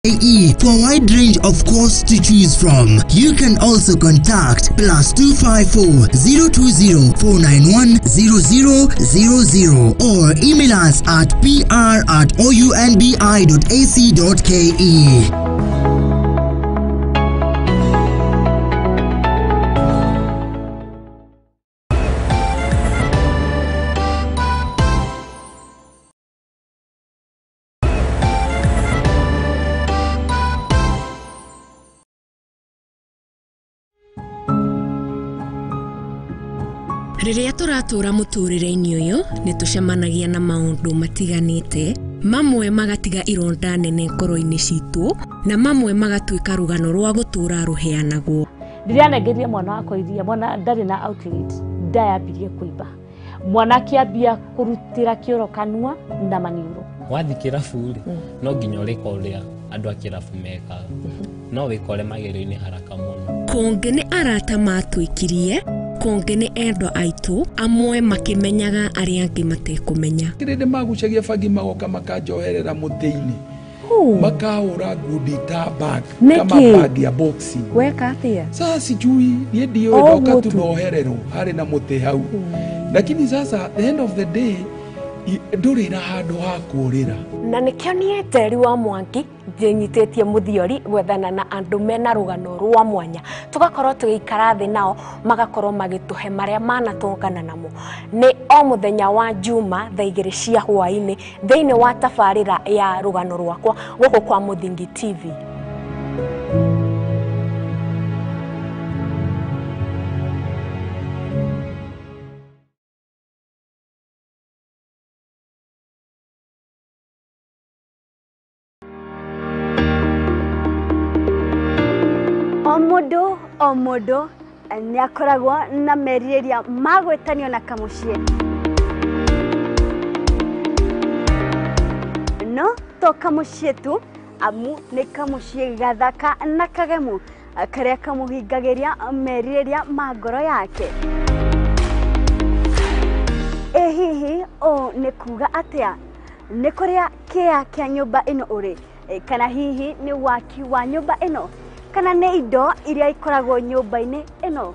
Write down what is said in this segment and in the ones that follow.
AE for a wide range of courses to choose from. You can also contact +254 020 491 0000 or email us at pr@ounbi.ac.ke. Rĩrĩa tũratũra mũtũrĩre-inĩ ũyũ nĩ tũcemanagia na maũndũ matiganĩte, mamwe magatiga ironda nene ngoro-inĩ citũ na mamwe magatuĩka rũgano rwa gũtũra rũheanagwo. Ndĩranengeria mwana wakwa iria, mwana ndarĩ na outlet, ndayambirie kũimba. Mwana akĩambia kũrutĩra kĩoro kanua na maniũrũ. Wathiĩ kĩrabu rĩ, no nginya ũrĩka ũrĩa andũ a kĩrabu mekaga, no wĩkore magerio-inĩ haraka mũno. Kũngĩ nĩ arata matwĩkirie, kũngĩ nĩ endwa aitũ, amwe makĩmenyaga arĩa angĩ matekũmenya. Kĩrĩndĩ magucagia bangi magoka makanjoherera mũtĩ-inĩ, makahũra ngundi ta bag kama bag ya boxing. Weka atia? Sasa sijui niĩ ndiũĩ, ndoka tu nohererwo harĩ na mũtĩ hau. Lakini sasa the end of the day ndũrĩ na handũ ha kũũrĩra. Na nĩkĩo niĩ Njeri wa Mwangi ndĩnyitĩtie mũthiori gwethana na andũ mena rũgano rwa mwanya, tũgakorwo tũgĩikara thĩ nao magakorwo magĩtũhe marĩa manatũngana namo. Nĩ o mũthenya wa Juma thaa 2 cia hwaĩ-inĩ thĩinĩ wa tabarĩra ya rũgano rwakwa gũkũ kwa Mũthingi TV. O mũndũ nĩ akoragwo na merirĩria ma gwĩtanio na kamũciĩ, no to kamũciĩ tu, amu nĩ kamũciĩ gathaka na kagemu karĩa kamũhingagĩria merirĩria ma ngoro yake. Ĩ hihi ũũ nĩ kuga atĩa? Nĩ kũrĩa kĩa kĩa nyũmba ĩno ũrĩ, kana hihi nĩ waki wa nyũmba ĩno, kana nĩ indo iria ikoragwo nyũmba-inĩ ĩno?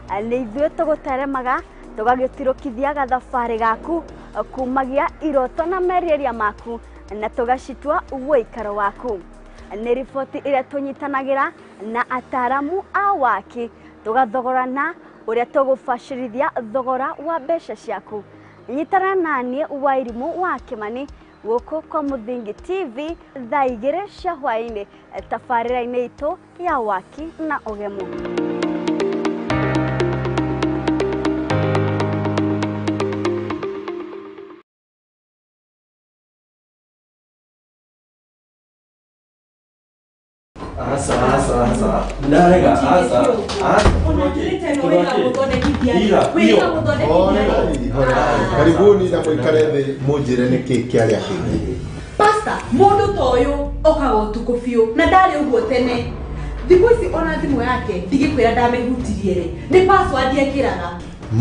Nĩ ithuĩ tũgũteremaga tũgagĩtirũkithia gathabarĩ gaku kumagia iroto na merirĩria maku na tũgacitua ũikaro waku. Nĩ riboti ĩrĩa tũnyitanagĩra na ataramu a waki, tũgathogorana ũrĩa tũgũbacĩrithia thogora wa mbeca ciaku. Nyitana naniĩ Wairimũ wa Kĩmani gũkũ kwa Mũthingi TV thaa 2 cia hwaĩ-inĩ tabarĩra-inĩ itũ ya waki na ũgemu. Asa ndarega asa. Karibuni na mũikare thĩ mũnjĩre nĩkĩ kĩarĩa kĩngĩ. Pastor, mũndũ ta ũyũ okaga ũtukũ biũ na ndarĩ ũguo tene. Thikũ ici ona thimũ yake ndigĩkwĩra ndamĩhutirie rĩ, nĩ password ekĩraga.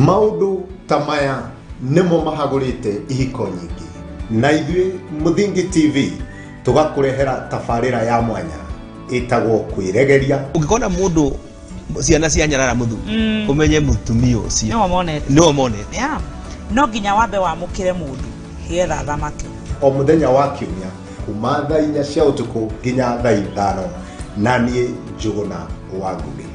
Maũndũ ta maya nĩmo mahagũrĩte ihiko nyingĩ, na ithuĩ Mũthingi TV tũgakũrehera tabarĩra ya mwanya ĩtagwo kwĩregeria. Ũngĩkona mũndũ ciana cia nyarara mũthuri, ũmenye mũtumia ũcio nĩwe monete. No nginya wambe wamũkĩre mũndũ nĩgetha athamake. O mũthenya wa kiumia kuma thaa 4 cia ũtukũ nginya thaa 5, na niĩ Njũgũna wa Ngũgĩ.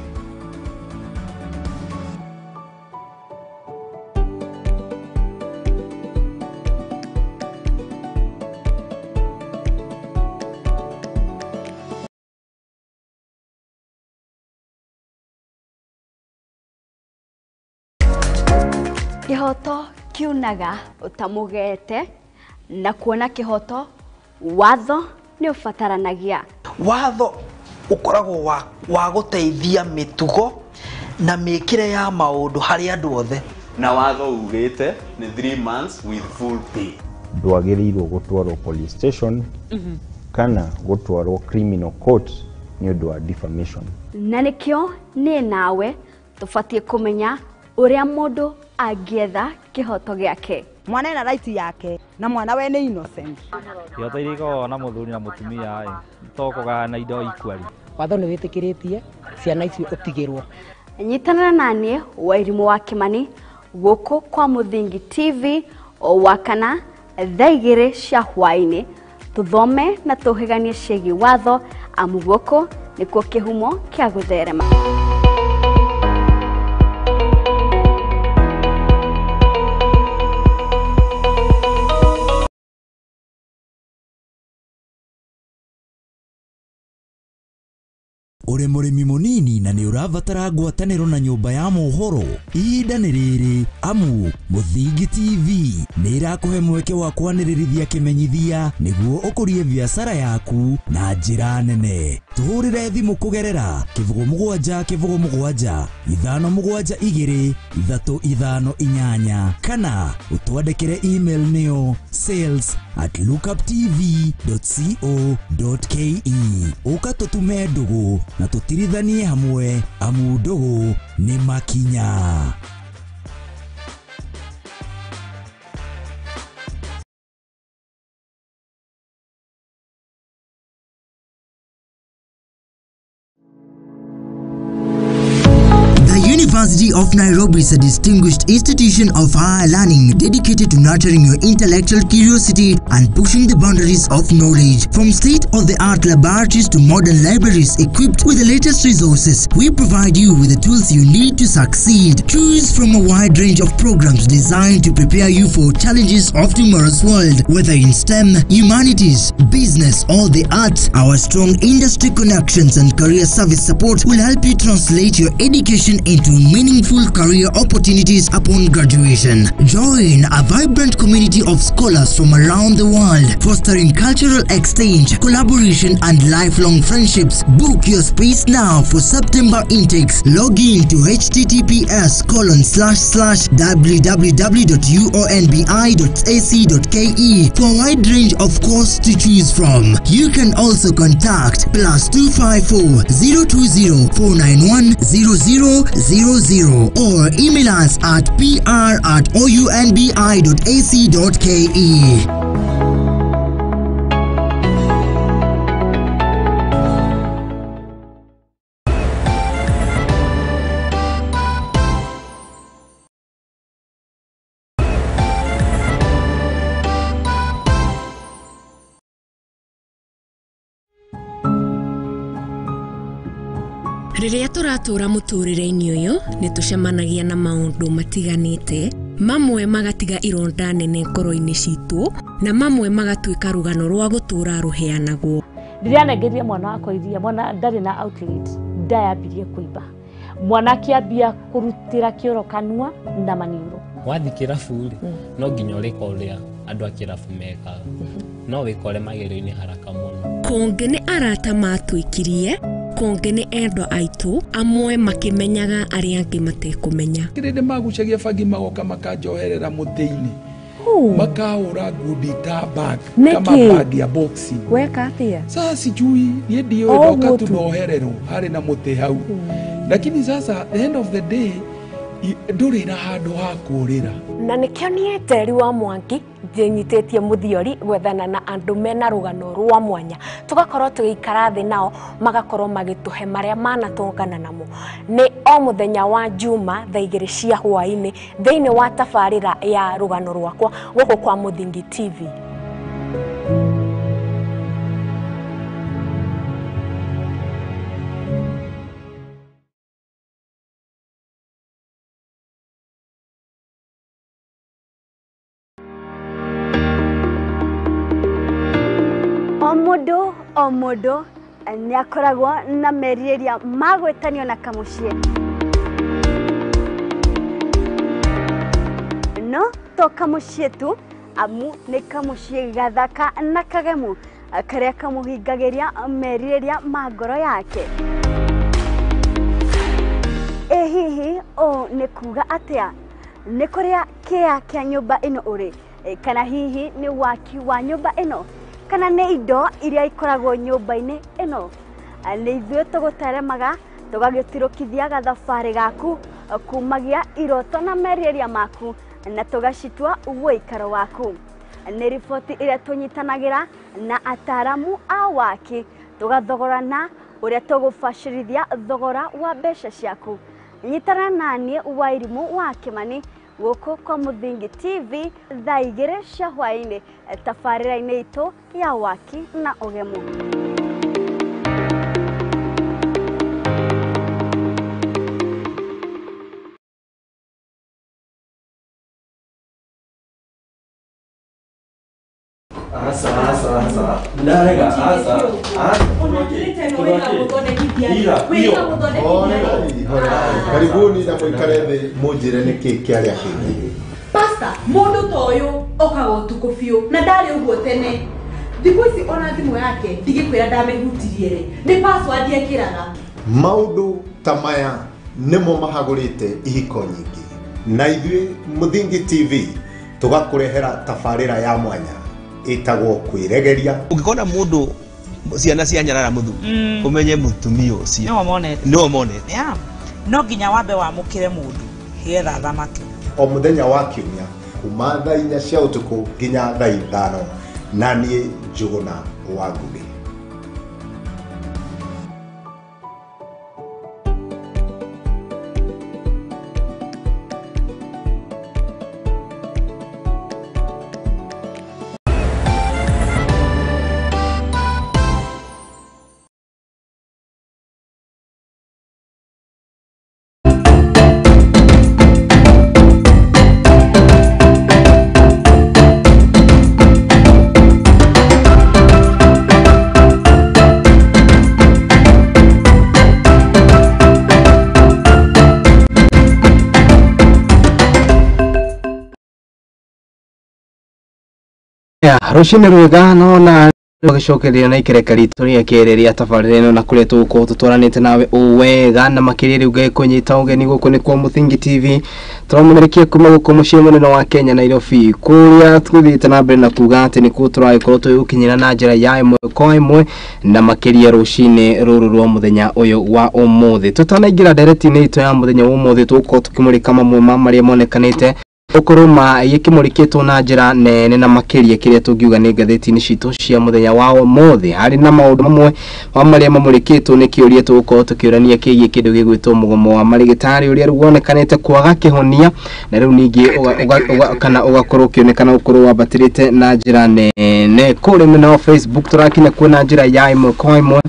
Kĩhoto kiunaga ũtamũgete, na kuona kĩhoto watho nĩ ũbataranagia. Watho ũkoragwo wa gũteithia mĩtugo na mĩkĩre ya maũndũ harĩ andũ othe. Na watho ugĩte nĩ 3 months with full pay. Ndwagĩrĩirwo gũtwarwo police station kana gũtwarwo criminal court nĩ ũndũ wa defamation. Na nĩkĩo niĩ nawe tũbatiĩ kũmenya ũrĩa mũndũ angĩetha kĩhoto gĩake. Mwana ena right yake na mwana we nĩ innocent. Ihoto iria ikoragwo na mũthuri na mũtumia ĩ to kũgayana indo equally. Watho nĩ wĩtĩkĩrĩtie ciana icio ũtigĩrwo. Nyitanĩra naniĩ Wairimũ wa Kĩmani gũkũ kwa Mũthingi TV o Wakana thaa 2 cia hwaĩ-inĩ, tũthome na tũhĩganie ciĩgiĩ watho, amu gũkũ nĩkuo kĩhumo kĩa gũtherema. Ũrĩ mũrĩmi mũnini na nĩ ũrabatara ngwatanĩro na nyũmba ya mohoro, ihinda nĩ rĩrĩ, amu Mũthingi TV nĩ ĩrakũhe mweke wa kwanĩrĩrithia kĩmenyithia nĩguo ũkũrie biacara yaku na njĩra nene. Tũhũrĩre thimũ kũgerera 07 07 572 358 kana ũtwandĩkĩre email nĩyo sales@lookuptv.co.ke. Ũka tũtume ndũgũ na tũtirithanie hamwe, amu ndũgũ nĩ makinya. University of Nairobi is a distinguished institution of higher learning dedicated to nurturing your intellectual curiosity and pushing the boundaries of knowledge. From state-of-the-art laboratories to modern libraries equipped with the latest resources, we provide you with the tools you need to succeed. Choose from a wide range of programs designed to prepare you for challenges of tomorrow's world, whether in STEM, humanities, business, or the arts. Our strong industry connections and career service support will help you translate your education into meaningful career opportunities upon graduation. Join a vibrant community of scholars from around the world, fostering cultural exchange, collaboration, and lifelong friendships. Book your space now for September intakes. Log in to https://www.uonbi.ac.ke for a wide range of courses to choose from. You can also contact +254 020 491 0000 or email us at pr@ounbi.ac.ke. Rĩrĩa tũratũra mũtũrĩre-inĩ ũyũ nĩ tũcemanagia na maũndũ matiganĩte, mamwe magatiga ironda nene ngoro-inĩ citũ na mamwe magatuĩka rũgano rwa gũtũra rũheanagwo. Rĩrĩa nengerie mwana wakwa iria, mwana ndarĩ na outlet, ndayambirie kũimba. Mwana akĩambia kũrutĩra kĩoro kanua na maniũrũ. Wathiĩ kĩrabu rĩ, no nginya ũrĩka ũrĩa andũ a kĩrabu mekaga, no wĩkore magerio-inĩ haraka mũno. Kũngĩ nĩ arata matwĩkirie, kũngĩ nĩ endwa aitũ, amwe makĩmenyaga arĩa angĩ matekũmenya. Kĩrĩndĩ magucagia bangi magoka makanjoherera mũtĩ-inĩ, makahũra ngundi ta bag kama bag ya boxing. Weka atĩa? Sasa sijui niĩ ndiũĩ, ndoka tu nohererwo harĩ na mũtĩ hau. Lakini sasa the end of the day ndũrĩ na handũ ha kũũrĩra. Na nĩkĩo niĩ Njeri wa Mwangi nyitĩtie mũthiori gwethana na andũ mena rũgano rwa mwanya, tũgakorwo tũgĩikara thĩ nao magakorwo magĩtũhe marĩa manatũngana namo. Nĩ o mũthenya wa Juma thaa 2 cia hwaĩ-inĩ thĩinĩ wa tabarĩra ya rũgano rwakwa gũkũ kwa Mũthingi TV. O mũndũ nĩ akoragwo na merirĩria ma gwĩtanio na kamũciĩ, no to kamũciĩ tu, amu nĩ kamũciĩ gathaka na kagemu karĩa kamũhingagĩria merirĩria ma ngoro yake. Ĩ hihi ũũ nĩ kuga atĩa? Nĩ kũrĩa kĩa kĩa nyũmba ĩno ũrĩ, kana hihi nĩ waki wa nyũmba ĩno, kana nĩ indo iria ikoragwo nyũmba-inĩ ĩno? Nĩ ithuĩ tũgũteremaga tũgagĩtirũkithia gathabarĩ gaku kumagia iroto na merirĩria maku Na tũgacitua ũikaro waku. Nĩ riboti ĩrĩa tũnyitanagĩra na ataramu a waki tũgathogorana ũrĩa tũgũbacĩrithia thogora wa mbeca ciaku. Nyitana naniĩ Wairimu wa Kĩmani gũkũ kwa Mũthingi TV thaa 2 cia hwaĩ-inĩ tabarĩra-inĩ itũ ya waki na ũgemu. Asa, asa, asa. Ndarega, asa. Karibuni na mũikare thĩ mũnjĩre nĩkĩ kĩarĩa kĩngĩ. Pastor, mũndũ ta ũyũ okaga ũtukũ biũ na ndarĩ ũguo tene. Thikũ ici ona thimũ yake ndigĩkwĩra ndamĩhutirie rĩ, nĩ password ekĩraga. Maũndũ ta maya nĩmo mahagũrĩte ihiko nyingĩ. Na ithuĩ Mũthingi TV tũgakũrehera tabarĩra ya mwanya ĩtagwo kwĩregeria. Ũngĩkona mũndũ ciana cia nyarara mũthu ũmenye mũtumia ũcio nĩwe monete. Yeah. No nginya wambe wamũkĩre mũndũ getha thamake. O mũthenya wa kiumia kuma thaa 4 cia ũtukũ nginya thaa 5 na niĩ Njũgũna wa Ngũgĩ. Rũcinĩ rwega nona gũcokeria na ikereka ritũ rĩa kerĩ rĩa tabarĩra ĩno na kũrĩa tũgũkorwo tũtwaranĩte nawe o wega na makĩria rĩu ngagĩkũnyita ũgeni gũkũ nĩ kwa Mũthingi TV tũramemerekia kuma gũkũ mũciĩ mũnene wa Kenya Nairobi kũrĩa tũthiĩte na mbere na kuga atĩ nĩkuo tũragĩkorwo tũgĩgũkinyĩra na njĩra ya ĩmwe kwa ĩmwe na makĩria rũcinĩ rũrũ rwa mũthenya ũyũ wa ũmũthĩ. Tũtanaingĩra ndereti-inĩ itũ ya mũthenya wa ũmũthĩ tũgũkorwo tũkĩmũrĩka mamwe ma marĩa monekanĩte ũkorwo magĩkĩmũrĩkĩtwo na njĩra nene na makĩria kĩrĩa tũngiuga nĩ ngathĩti-inĩ citũ cia mũthenya wa ũmũthĩ. Harĩ na maũndũ mamwe wa marĩa mamũrĩkĩtwo nĩ kĩũria tũgũkorwo tũkĩũrania kĩgiĩ kĩndũ gĩgwĩtwo mũgomo wa marĩgĩtarĩ ũrĩa rĩu wonekanĩte kwaga kĩhonia na rĩu ningĩ kana ũgakorwo ũkĩonekana ũkorwo wambatĩrĩte na njĩra nene. Kũrĩ mwena wa Facebook tũrakinya kuo na njĩra ya ĩmwe kwa ĩmwe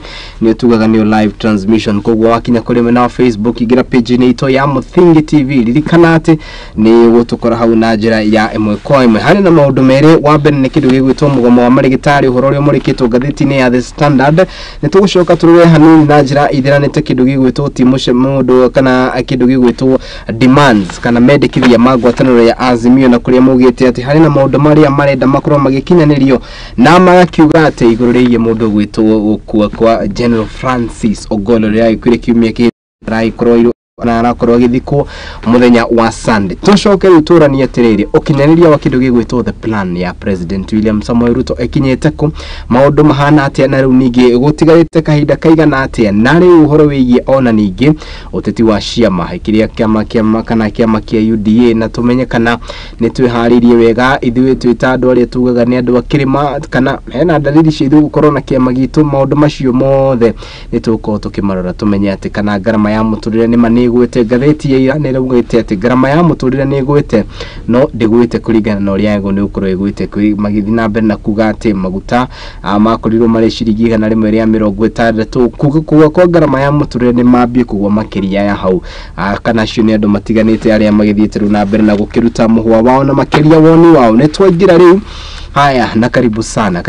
nĩ tugaga nĩ live transmission, koguo wakinya kũrĩ mwena wa Facebook ingĩra page-inĩ itũ ya Mũthingi TV ririkana atĩ nĩ ũgũtũkora hau na njĩra ya ĩmwe kwa ĩmwe. Harĩ na maũndũ merĩ, wa mbere nĩ kĩndũ gĩgwĩtwo mũgomo wa marĩgĩtarĩ ũhoro ũrĩa ũmũrĩkĩtwo ngathĩti-inĩ ya The Standard. Nĩ tũgũcoka tũrore hanini na njĩra ithiranĩte kĩndũ gĩgwĩtwo ti mũndũ kana kĩndũ gĩgwĩtwo demands kana mendekithia ma ngwatanĩro ya Azimio na kũrĩa maugĩte atĩ harĩ na maũndũ marĩa marenda makorwo magĩkinyanĩrio na magakiuga atĩ igũrũ rĩgiĩ mũndũ ũgwĩtwo gũkua kwa General Francis Ogolla ũrĩa agĩkuire kiumia kĩhĩtũku na arakorwo agĩthikwo mũthenya wa Sunday. Tũcoke rĩu tũranie atĩrĩrĩ ũkinyanĩria wa kĩndũ gĩgwĩtwo the plan ya President William Samoei Ruto ĩkinyĩte kũ, maũndũ mahana atĩa na rĩu ningĩ gũtigarĩte kahinda kaigana atĩa, na rĩu ũhoro wĩgiĩ ona ningĩ ũteti wa ciama kĩrĩa kĩama kana kĩama kĩa UDA na tũmenye kana nĩ twĩharĩirie wega ithuĩ twĩ ta andũ arĩa tugaga nĩ andũ a kĩrĩma kana hena dalili cia ithuĩ gũkorwo na kĩama gitũ. Maũndũ macio mothe nĩ tũgũkorwo tũkĩmarora tũmenye atĩ kana ngarama ya mũtũrĩre nĩ ma nĩ ngathĩti ya ira nĩ ĩraugĩte atĩ ngarama ya mũtũrĩre nĩ ĩgwĩte no ndĩgwĩte kũringana na ũrĩa yagĩrĩirwo nĩ gũkorwo ĩgwĩte, magĩthiĩ na mbere na kuga atĩ maguta makorirwo marĩ ciringi 160 kugwa kwa ngarama ya mũtũrĩre nĩ mambie kugwa makĩria ya hau kana acio nĩ andũ matiganĩte arĩa magĩthiĩte rĩu na mbere na gũkĩruta mũhwa wao na makĩria woni wao. Nĩ twaingĩra rĩu haya na karibu sana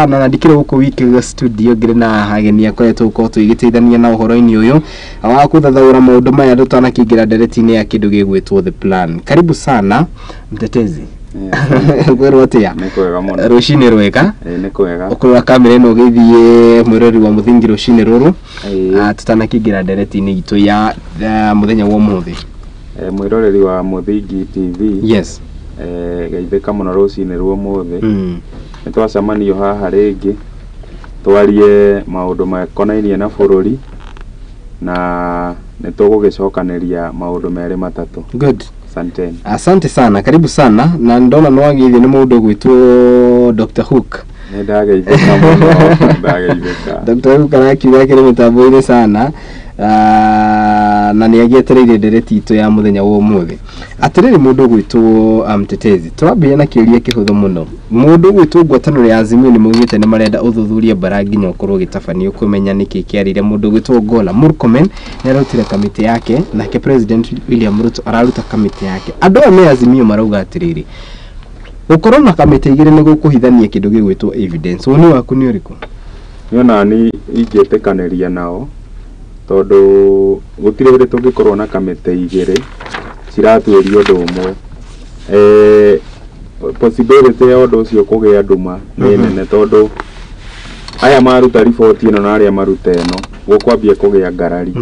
na ndikire gũkũ wiki studio ngire na ageni akwa tũgũkorwo tũgĩteithania na ũhoro-inĩ ũyũ wa kũthathaũra maũndũ maya tũtanakiingĩra ndereti-inĩ ya kĩndũ gĩgwĩtwo the plan. Karibu sana mtetezi. Kwĩrwo atĩa? Nĩ kwega mũno. Rũcinĩ rwega. Nĩ kwega. Ũkũrora kamera ĩno ũgĩthiĩ mwĩrori wa Mũthingi rũcinĩ rũrũ tũtanakiingĩra ndereti-inĩ itũ ya mũthenya wa ũmũthĩ. Mwĩroreri wa Mũthingi TV. Yes. Geithĩka mũno rũcinĩ rwa ũmũthĩ. Nĩ twacemanio haha rĩngĩ twarie maũndũ makonainie na bũrũri na nĩ tũgũgĩcokanĩria maũndũ merĩ matatũ. Good. Asanteni. Asante sana, karibu sana, na ndona nĩwagĩithio nĩ mũndũ ũgwĩtwo Dr. Hook. Nĩ ndageithĩka mũno, ndageithĩka. Dr. Hook arakiuga akĩrĩ mĩtambo-inĩ sana, na nĩ agĩetereire ndereti itũ ya mũthenya wa ũmũthĩ. Atĩrĩrĩ, mũndũ ũgwĩtwo Mtetezi, twambĩrĩria na kĩũria kĩhũthũ mũno. Mũndũ ũgwĩtwo ngwatanĩro ya Azimio nĩ maugĩte nĩ marenda ũthuthuria bara nginya ũkorwo ũgĩtabanio kũmenya nĩkĩ kĩarĩire mũndũ ũgwĩtwo Gola. Murkomen nĩ ararutire kamĩtĩ yake, nake President William Ruto araruta kamĩtĩ yake. Andũ aya me Azimio marauga atĩrĩrĩ, gũkorwo na kamĩtĩ igĩrĩ nĩ gũkũhithania kĩndũ gĩgwĩtwo evidence. Woni waku nĩ ũrĩkũ? Niĩ ona ni ingĩtĩkanĩria nao, tondũ gũtirĩ hĩndĩ tũngĩkorwo na kamĩtĩ igĩrĩ ciratuĩria ũndũ ũmwe. Possibility ya ũndũ ũcio kũgĩa nduma nĩ nene, tondũ aya maruta riboti ĩno na arĩa maruta ĩno gũkwambia kũgĩa ngarari.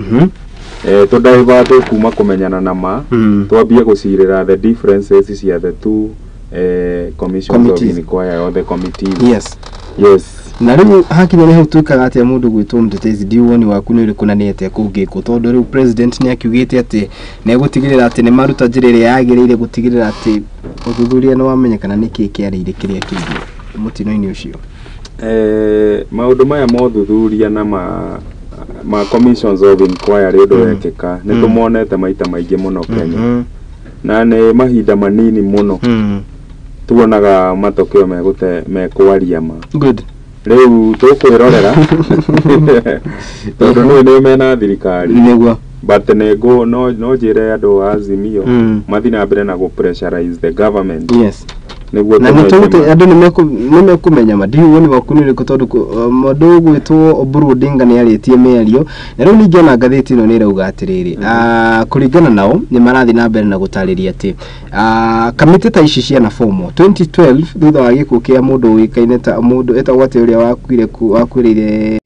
Tũ kuma kũmenyana na ma twambie gũcirĩra the differences cia the two commissions of inquiry or the committees. Yes. Yes. Na rĩu hakinya nĩ hau twĩkaga atĩa mũndũ gwĩtwo Mtetezi, ndiũ woni waku nĩ ũrĩkũ na nĩ atĩa kũngĩkwo, tondũ rĩu president nĩ akiugĩte atĩ nĩ egũtigĩrĩra atĩ nĩ maruta njĩra ĩrĩa yagĩrĩire gũtigĩrĩra atĩ ũthuthuria nĩ wamenyekana nĩkĩ kĩarĩire kĩrĩa kĩngĩ mũtino-inĩ ũcio. Maũndũ maya ma ũthuthuria na ma commissions of inquiry ũndũ wekĩka nĩ tũmonete maita maingĩ mũno Kenya, na nĩ mahinda manini mũno tuonaga matokeo megũte mekwaria ma. Good. Rĩu tũkwĩrorera tondũ nĩ nĩ mena thirikari nĩguo, but nĩngũ no njĩre andũ a Azimio mathiĩ na mbere na gũ pressurize the government. Yes. Nĩguo na nĩ andũ nĩ mekũmenya ma. Ndiũ woni waku nĩ ũrĩkũ, tondũ mũndũ ũgwĩtwo Oburu Odinga nĩ arĩtie mĩario, na rĩu ningĩ ona ngathĩti ĩno nĩ ĩrauga atĩrĩrĩ, kũringana nao nĩ marathiĩ na mbere na gũtarĩria atĩ kamĩtĩ ta ici ciana fomo 2012 thutha wa gĩkuũ kĩa mũndũ ũĩkaine ta mũndũ etagwo atĩ ũrĩa wakuire wakuĩrĩire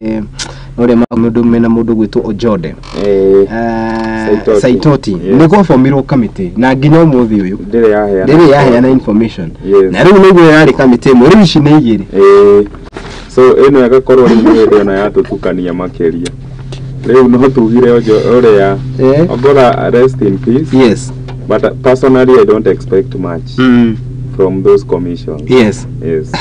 ũrĩa mũndũ mena mũndũ gwĩtwo Ojode Saitoti, nĩ gwabomirwo kamĩtĩ na nginya ũmũthĩ ũyũ ndĩrĩ yaheana information, na rĩu nĩguo yarĩ kamĩtĩ ĩmwe, rĩu ici nĩ igĩrĩ. So ĩno ĩgakorwo rĩu nĩ hĩndĩ ona yatũtukania makĩria. Rĩu no tugire ũrĩa Ogolla rest in peace. Yes. But personally I don't expect much from those commissions. Yes. Yes.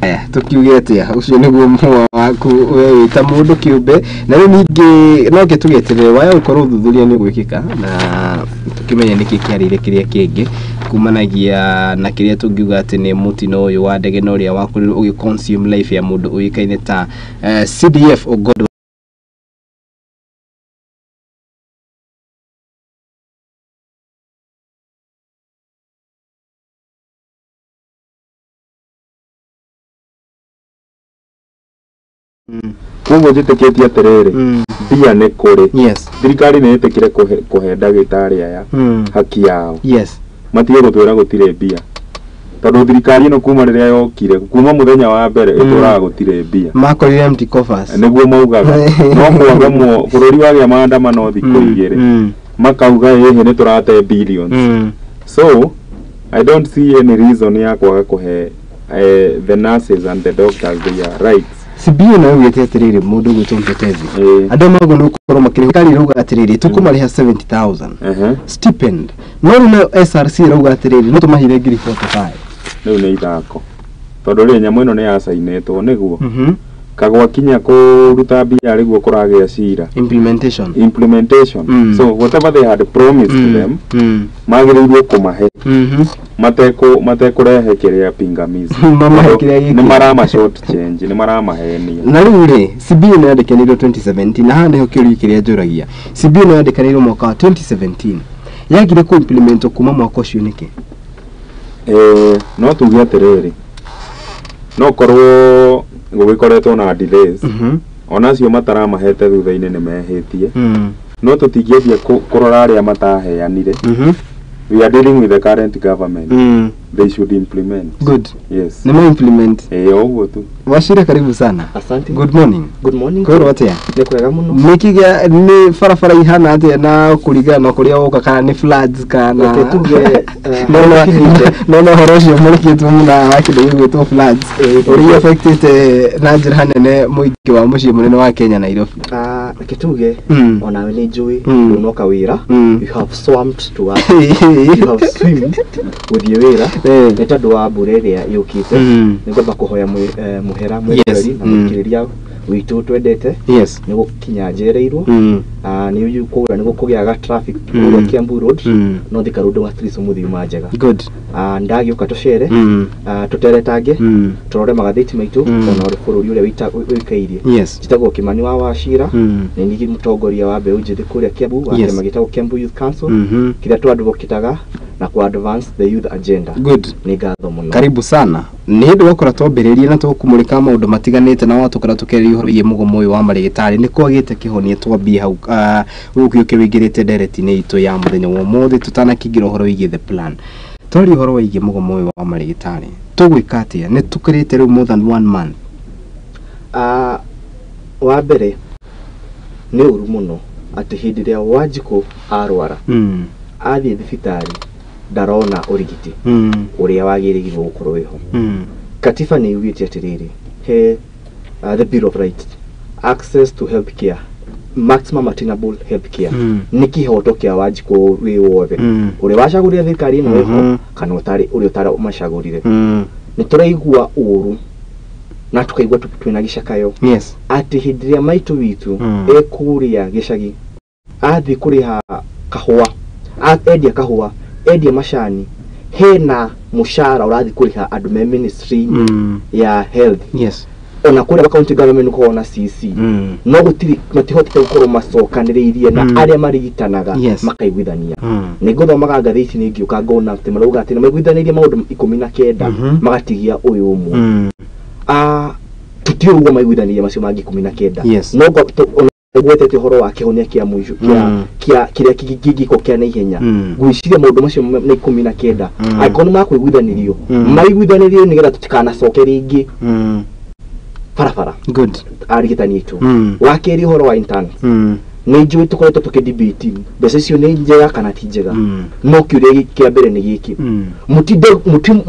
Aya, tukiuge atia ucio niguo muwa waku we wita mundu kiumbe, na riu ningi no ke tugeterere waya ukorwo uthuthuria ni gwikika na tukimenye niki kiarire kiria kingi kumanagia na kiria tungiuga ati ni mutino uyu wa ndege na uria wakorirwo ugi consume life ya mundu uikaine ta CDF Ogodo. Koguo njĩtĩkĩtie atĩrĩrĩ, mbia nĩ kũrĩ. Thirikari nĩ ĩtĩkire kũhe ndagĩtarĩ aya haki yao. Matige gũtwĩra gũtirĩ mbia, tondũ thirikari ĩno kuma rĩrĩa yokire, kuma mũthenya wa mbere ĩtũraga gũtirĩ mbia. Makorire empty coffers nĩguo maugaga. No kwaga bũrũri wagĩa maandamano thikũ igĩrĩ makauga ĩhĩ nĩ tũrate billions. So I don't see any reason ya kwaga kũhe the nurses and the doctors their rights. CBA nayo ugĩte atĩrĩrĩ, mũndũ ũgwĩtwo Mtetezi, andũ mago nĩ gũkorwo makĩrĩha, thirikari ĩrauga atĩrĩrĩ tũkũmarĩha 70,000 stipend, no rĩu nayo SRC ĩrauga atĩrĩrĩ no tũmahithe 45,000. Rĩu nĩ ithako, tondũ rĩ nyamũ ĩno nĩ yacainĩtwo nĩguo kagwakinya kũruta mbia rĩguo kũragĩa cira implementation. So whatever they had promised them magĩrĩirwo kũmahe matekũrehe kĩrĩa pingamizi, nĩ marama short change, nĩ maramahenia. Na rĩu rĩ, CBA nĩ yandĩkanĩirwo 2017, na haha nĩho kĩũria kĩrĩa njũragia. CBA nĩ yandĩkanĩirwo mwaka wa 2017, yagire kũ implement kuma mwaka ũcio nĩkĩ? No tuge atĩrĩrĩ, no korwo gũgĩkoretwo na delays, onacio mataramahete thutha-inĩ nĩ mehĩtie, no tũtingĩambia kũrora arĩa mataheanire. We are dealing with the current government. They should implement. Good. Yes. Nĩ ma implement. Ũguo tu. Wachira, karibu sana. Asante. Good morning. Good morning. Kwĩrwo atĩa? Nĩ kwega mũno. Nĩkĩ gĩa nĩ barabara ihana atĩa na kũringana na kũrĩa woka, kana nĩ floods kana? Reke tuge, No ũhoro ũcio mũrĩkĩtwo mũno wa kĩndũ gĩgwĩtwo floods, ũrĩa affectĩte na njĩra nene mũingĩ wa mũciĩ mũnene wa Kenya, Nairobi. Ah, reke tuge onawe nĩ njũĩ ndũnoka wĩra. You have swamped to work, you have swim gũthiĩ wĩra nĩ tondũ wa mbura ĩrĩa yũkĩte. Nĩ ngwamba kũhoya mũhera mwĩroreri na mũthikĩrĩria witũ twendete nĩ gũkinya njereirwo. Ah, nĩ kũgũra nĩ gũkũgĩaga traffic kũrĩa Kiambu Road, no Thika Road wa streets ũmũthĩ yuma njega. Ah, ndagĩũka tũcere, ah, tũteretange, tũrore magathĩti maitũ ona ũrĩa bũrũri ũrĩa ũikairie. Njĩtagwo Kĩmani wa Wachira. Nĩ niĩ mũtongoria wa mbeũ njĩthĩ kũrĩa Kiambu wa kĩama gĩtagwo Kiambu Youth Council, kĩrĩa tũ-advocataga na ku advance the youth agenda. Nĩ ngatho mũno. Karibu sana. Nĩ hĩndĩ wakora twambĩrĩrie na tũkũmũrĩka maũndũ matiganĩte na watũkora tũkĩarĩria ũhoro wĩgiĩ mũgomo ũyũ wa marĩgĩtarĩ, nĩ kwagĩte kĩhonia. Twambie hau, ũgũkĩ wĩingĩrĩte ndereti-inĩ itũ ya mũthenya wa ũmũthĩ, tũtanakĩingĩra ũhoro wĩgiĩ the plan, twaria ũhoro wĩgiĩ mũgomo ũyũ wa marĩgĩtarĩ, tũgwĩka atĩa? Nĩ tũkĩrĩte rĩu more than one month. Ah, wa mbere nĩ ũru mũno atĩ hĩndĩ ĩrĩa Wanjikũ arwara, athiĩ thibitarĩ ndarona ũrigiti ũrĩa wagĩrĩirwo gũkorwo wĩho. Katiba nĩ yugĩte atĩrĩrĩ, he the Bill of Rights, access to health care, maximum attainable health care, nĩ kĩhoto kĩa Wanjikũ wĩ wothe, ũrĩa wacagũrire thirikari ĩno ĩho kana ũtarĩ, ũrĩa ũtaramacagũrire. Nĩ tũraigua ũru na tũkaigua twĩna gĩcakayo atĩ hĩndĩ ĩrĩa maitũ witũ ekũrĩa gĩcagi, athiĩ kũrĩha kahũa, endia kahũa, endia macani, hena mũcara ũrathiĩ kũrĩha andũ me ministry ya health. Ona kũrĩa county government gũkoragwo na CC, no gũtirĩ, matihotete gũkorwo macokanĩrĩirie na arĩa marigitanaga makaiguithania. Nĩ ngũthomaga ngathĩti nĩ ngĩũka ngona atĩ marauga atĩ nĩ maiguithanĩirie maũndũ 19, magatigia ũyũ ũmwe. Ah, tũtiũĩ ũguo maiguithanirie macio mangĩ 19. No ona gwetete ũhoro wa kĩhonia kĩa mũico kĩa kĩa kĩrĩa kĩngĩkwo kĩa naihenya, ngwĩciria maũndũ macio nĩ 19, angĩkorwo nĩ makũiguithanĩrio, maiguithanĩrio nĩgetha tũtikanacoke rĩngĩ barabara arigitani aitũ. Wa kerĩ, ũhoro wa interns, nĩ njũĩ tũkoretwo tũkĩ-debate mbeca icio nĩ njega kana ti njega, no kĩũria kĩa mbere nĩ gĩkĩ: mũtinde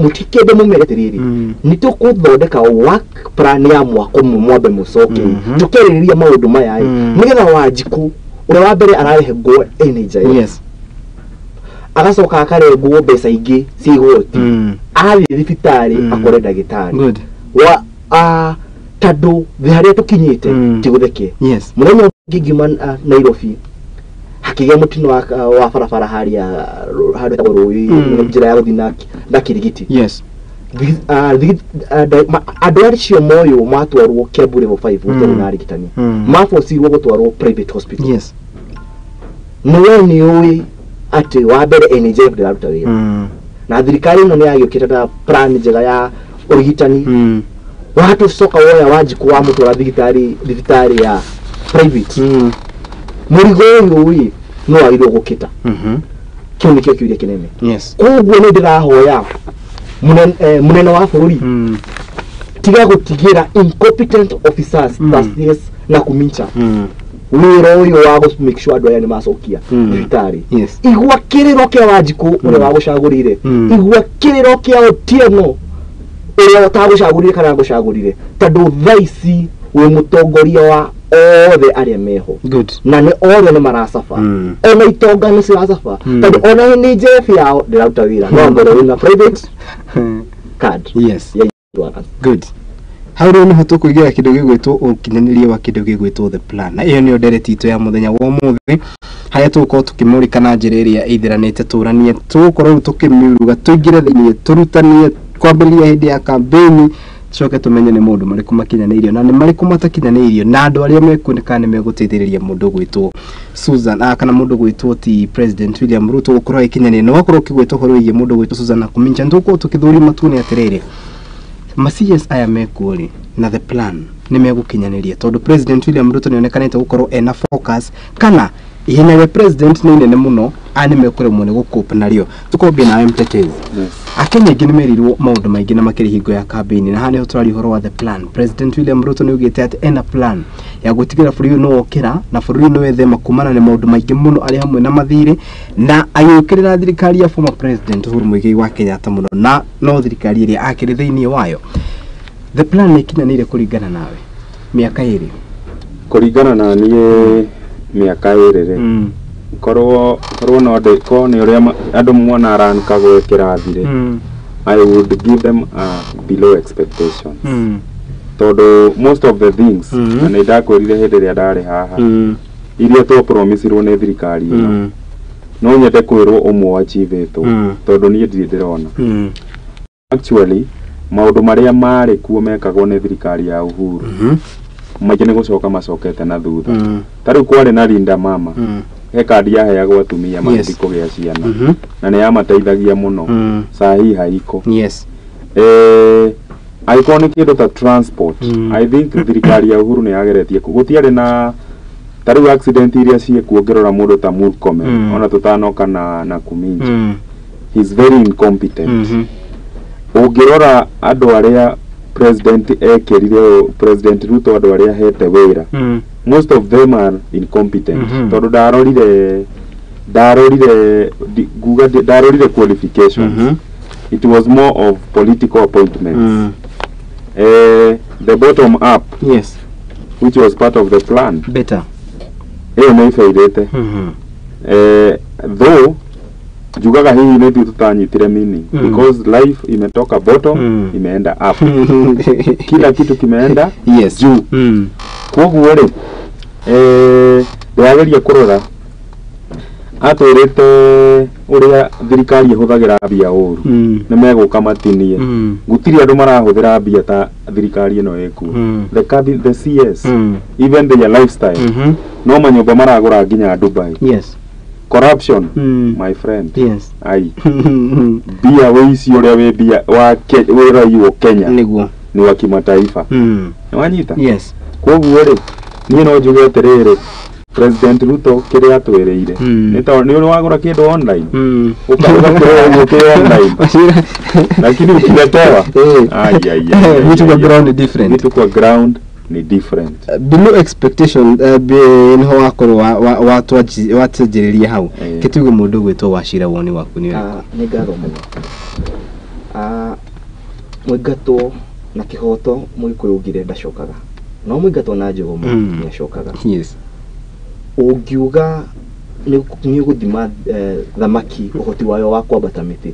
mũtikende mũmere atĩrĩrĩ, nĩ tũkũthondeka work plan ya mwaka ũmwe, mwambe mũcoke tũkĩarĩrĩria maũndũ maya ĩ, nĩgetha Wanjikũ ũrĩa wa mbere ararehengwo NHIF, agacoka akarengwo mbeca ingĩ cia igoti, athiĩ thibitarĩ akore ndagĩtarĩ wa tondũ thĩ harĩa tũkinyĩte ti gũtheke. Mũthenya ũngĩ ngiuma Nairobi, hakĩgĩa mũtino wa barabara harĩa handũ hetagwo rũĩ, njĩra ya gũthiĩ na Kirigiti. Andũ acio moywo matwarwo Kiambu level 5, gũtarĩ na arigitani, mabocirwo gũtwarwo private hospital. Nĩ we nĩ ũĩ atĩ wa mbere NHIF ndĩraruta wĩra, na thirikari ĩno nĩ yagĩũkĩte na plan njega ya ũrigitani, watũcoka woya Wanjikũ wamũtwara thibitarĩ ya private. Mũrigo ũyũ ĩ no wagĩrĩirwo gũkĩta. Kĩu nĩkĩo kĩũria kĩnene. Koguo nĩ ndĩrahoya mũnene wa bũrũri, tiga gũtigĩra incompetent officers ta CS na Kumincha wĩra ũyũ wa gũ make sure andũ aya nĩ macokia thibitarĩ. Igua kĩrĩro kĩa Wanjikũ ũrĩa wagũcagũrire, igua kĩrĩro kĩa Otieno ũrĩa ũtagũcagũrire kana agũcagũrire, tondũ thaa ici wĩ mũtongoria wa othe arĩa meho, na nĩ othe nĩ maracaba, ona itonga nĩ ciracaba, tondũ ona NHIF yao ndĩraruta wĩra, no ngorwo wĩna private card ya insurance. Good. Hau rĩu nĩho tũkũingĩra kĩndũ gĩgwĩtwo ũkinyanĩria wa kĩndũ gĩgwĩtwo the plan, na ĩyo nĩyo ndereti itũ ya mũthenya wa ũmũthĩ, harĩa tũgũkorwo tũkĩmũrĩka na njĩra ĩrĩa ĩitheranĩte, tũranie, tũgũkorwo rĩu tũkĩmiuruga, tũingĩre thĩiniĩ, tũrutanie kwambĩrĩria hĩndĩ ya kambĩini, tucoke tũmenye nĩ maũndũ marĩkũ makinyanĩirio na nĩ marĩkũ matakinyanĩirio, na andũ arĩa mekuoneka nĩ megũteithĩrĩria mũndũ gwĩtwo Susan, kana mũndũ gwĩtwo ti President William Ruto gũkorwo agĩkinyanĩria. Na wakorwo ũkĩgwĩtwo ũhoro wĩgiĩ mũndũ gwĩtwo Susan Nakhumicha, nĩ tũgũkorwo tũkĩthũrima tuone atĩrĩrĩ, ma CS aya mekuo rĩ na the plan nĩ megũkinyanĩria, tondũ President William Ruto nĩ onekanĩte gũkorwo ena focus, kana ihenya rĩa president nĩ inene mũno, aya nĩ mekũremwo nĩ gũcope narĩo. Tũkwambia nawe, mtetezi. Akenya aingĩ nĩ merirwo maũndũ maingĩ na makĩria hingo ya campaign, na haha nĩho tũraria ũhoro wa the plan. President William Ruto nĩ augĩte atĩ ena plan ya gũtigĩrĩra bũrũri ũyũ nĩ wokĩra na bũrũri ũyũ nĩ wethema kumana na maũndũ maingĩ mũno arĩ hamwe na mathirĩ, na agĩũkĩrĩra thirikari ya former president Uhuru Muigai wa Kenyatta mũno, na no thirikari ĩrĩa akĩrĩ thĩinĩ wayo. The plan nĩ ĩkinyanĩire kũringana nawe mĩaka 2? Kũringana na niĩ mĩaka 2 rĩ, korwo no ndĩko nĩ ũrĩa andũ mona aranka gwĩkĩra thirĩ, I would give them below expectations. Tondũ most of the things na nĩ ndakwĩrire hĩndĩ ĩrĩa ndarĩ haha, iria twapromisirwo nĩ thirikari ĩno, no nyende kwĩrwo ũmwe achievĩtwo, tondũ niĩ ndirĩ ndĩrona. Actually maũndũ marĩa marĩ kuo mekagwo nĩ thirikari ya Uhuru maingĩ nĩ gũcoka macokete na thutha. Ta rĩu kwarĩ na Linda Mama, he kandi yaheagwo atumia magĩthiĩ kũgĩa ciana, na nĩ yamateithagia mũno. Sahi haiko. Angĩkorwo nĩ kĩndũ ta transport, I think thirikari ya Uhuru nĩ yageretie gũtiarĩ na ta rĩu accident iria ciĩkuo ũngĩrora mũndũ ta Murkomen, ona tũtanoka na Kuminji, he's very incompetent. Ũngĩrora andũ arĩa president ekĩrire, President Ruto andũ arĩa ahete wĩra, most of them are incompetent. Tondũ ndarorire qualifications. It was more of political appointments. The bottom up, yes, which was part of the plan, better ĩyo nĩ ĩbairĩte. Though njugaga hihi nĩ ithuĩ tutanyitire meaning, because life imetoka bottom, imeenda up. Kila kitu kimeenda juu. Koguo rĩ, ndĩrageria kũrora atwĩrĩte ũrĩa thirikari ĩhũthagĩra mbia ũru, nĩ megũka matinie. Gũtirĩ andũ marahũthĩra mbia ta thirikari ĩno ĩkuo. The cabin, the CS, even their lifestyle, no manyũmba maragũra nginya Dubai. Corruption, my friend. Ai. Mbia wĩici ũrĩa wĩ mbia wa wĩraiywo Kenya nĩguo nĩ wa kimataifa. Nĩ wanyita? Yes. Koguo rĩ, niĩ no njuge atĩrĩrĩ, President Ruto kĩrĩa atwĩrĩire nĩ tondũ nĩ ũrĩ wagũra kĩndũ online, ũkagũra kĩ online, lakini ukiletewa vitu kwa ground ni different. Vitu kwa ground ni different. Below expectation niho wakorwo watwanjĩrĩria hau. Kĩtuge mũndũ gwĩtwo Wachira, woni waku nĩ ũrĩkũ? Nĩ ngatho mũno. Mũingatwo na kĩhoto Mũgĩkũyũ ungire ndacokaga, no mũingatwo na njũgũma nĩ acokaga. Ũngiuga nĩ ũgũthima thamaki ũhoti wayo wa kwambata mĩtĩ,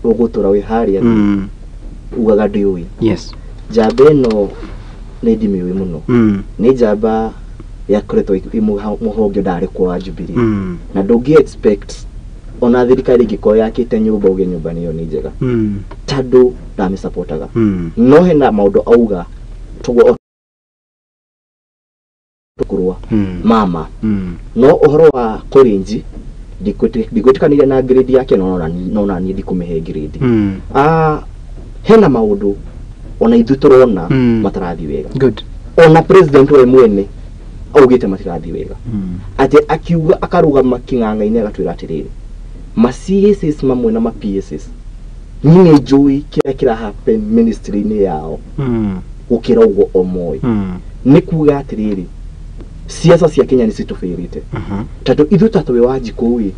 ũgũtũra wĩ harĩa ugaga ndĩũĩ. Njamba ĩno nĩ ndimĩũĩ mũno. Nĩ njamba yakoretwo ĩ mũhonge ndarĩ kwa wa Jubilee, na ndũngĩ expect ona thirikari ĩngĩkorwo yakĩte nyũmba uge nyũmba nĩyo nĩ njega, tondũ ndamĩcapotaga. No hena maũndũ auga toguo tũkũrũa mama, no ũhoro wa kũrĩnji ndigwĩtĩkanĩria na grade yake, no ona niĩ ndikũmĩhe grade. Hena maũndũ ona ithuĩ tũrona matarathiĩ wega. Ona president we mwene augĩte matirathiĩ wega, atĩ akiuga akarũgama kĩng'ang'a-inĩ agatwĩra atĩrĩrĩ, ma CSS mamwe na ma PSS niĩ nĩ njũĩ kĩrĩa kĩra happen ministry-inĩ yao gũkĩra ũguo o moĩ. Nĩ kuga atĩrĩrĩ, siasa cia Kenya nĩ citũbĩrĩte, tondũ ithuĩ ta twĩ Wanjikũ ĩ,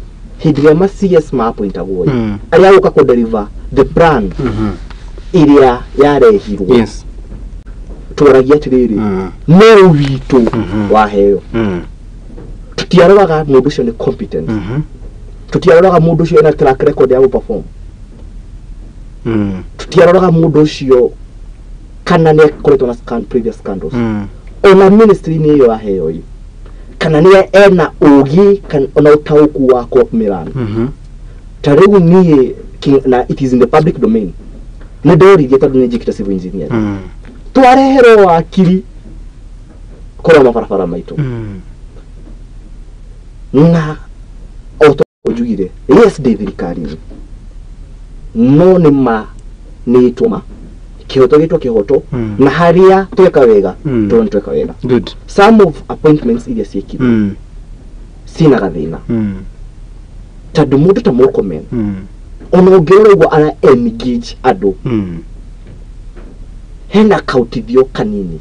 hĩndĩ ĩrĩa ma CS ma appointagwo ĩ, arĩa gũka kũ deliver the plan ĩrĩa yarehirwo, twaragia atĩrĩrĩ, no witũ waheo. Tũtiaroraga mũndũ ũcio nĩ competent, tũtiaroraga mũndũ ũcio ena track record ya gũ-perform, tũtiaroraga mũndũ ũcio kana nĩ akoretwo na previous scandals. Ona ministry-inĩ ĩyo aheo ĩ, kana nĩ ena ũgĩ ona ũtaũku wa kũmĩrana. Ta rĩu niĩ, na it is in the public domain, nĩ ndoririe tondũ nĩ njĩkĩte civil engineering, twareherwo wakiri kũrora mabarabara maitũ, na o ta njugire, yes ndĩ thirikari-inĩ, no nĩ ma nĩ tũma kĩhoto gĩtwo kĩhoto, na harĩa tweka wega tondũ nĩ tweka wega. Some of appointments iria ciĩkirwo ciĩna gathĩna, tondũ mũndũ ta Murkomen Ona ũngĩrora ũguo ara engage andũ hena kautithio kanini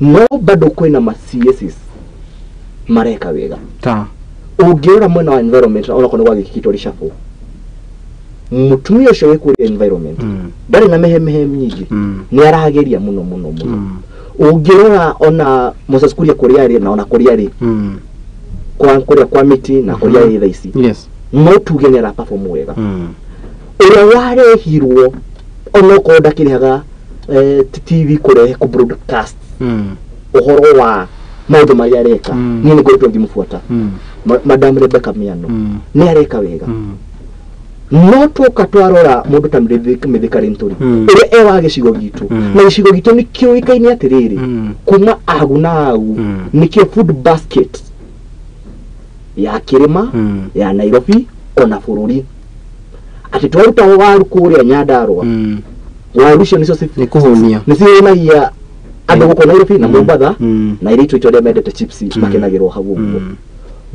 no bado kwĩna ma CSs mareka wega ta ũngĩrora mwena wa environment onakorwo nĩ gwagĩkĩtwo reshuffle mutumia ũcio wĩ kũrĩa environment ndarĩ na mehemehe nyingĩ nĩ arageria mũno mũno mũno ũngĩrora ona Moses Kuria kũrĩa arĩ na ona kũrĩa arĩ kwa kũrĩa kwa mĩtĩ na kũrĩa arĩ thaa ici yes no tuge nĩ ara perform wega ũrĩa warehirwo onokorwo ndakĩrĩhaga TV kũrehe kũ broadcast ũhoro wa maũndũ marĩa areka niĩ nĩ ngoretwo ngĩmũbuata Madam Rebecca Miano nĩ areka wega no twoka twarora mũndũ ta Mithika Linturi ũrĩa e wa gĩcigo gitũ na gĩcigo gitũ nĩ kĩũĩkaine atĩrĩrĩ kuma agu na agu nĩkĩo food basket ya kĩrĩma ya Nairobi ona bũrũri atĩ twaruta waru kũrĩa Nyandarua waru icio nĩcio nĩkũhũnia nĩcihũnagia andũ gũkũ Nairobi na Mombatha na airĩtu aitũ arĩa mendete chips makenagĩrwo hau ũguo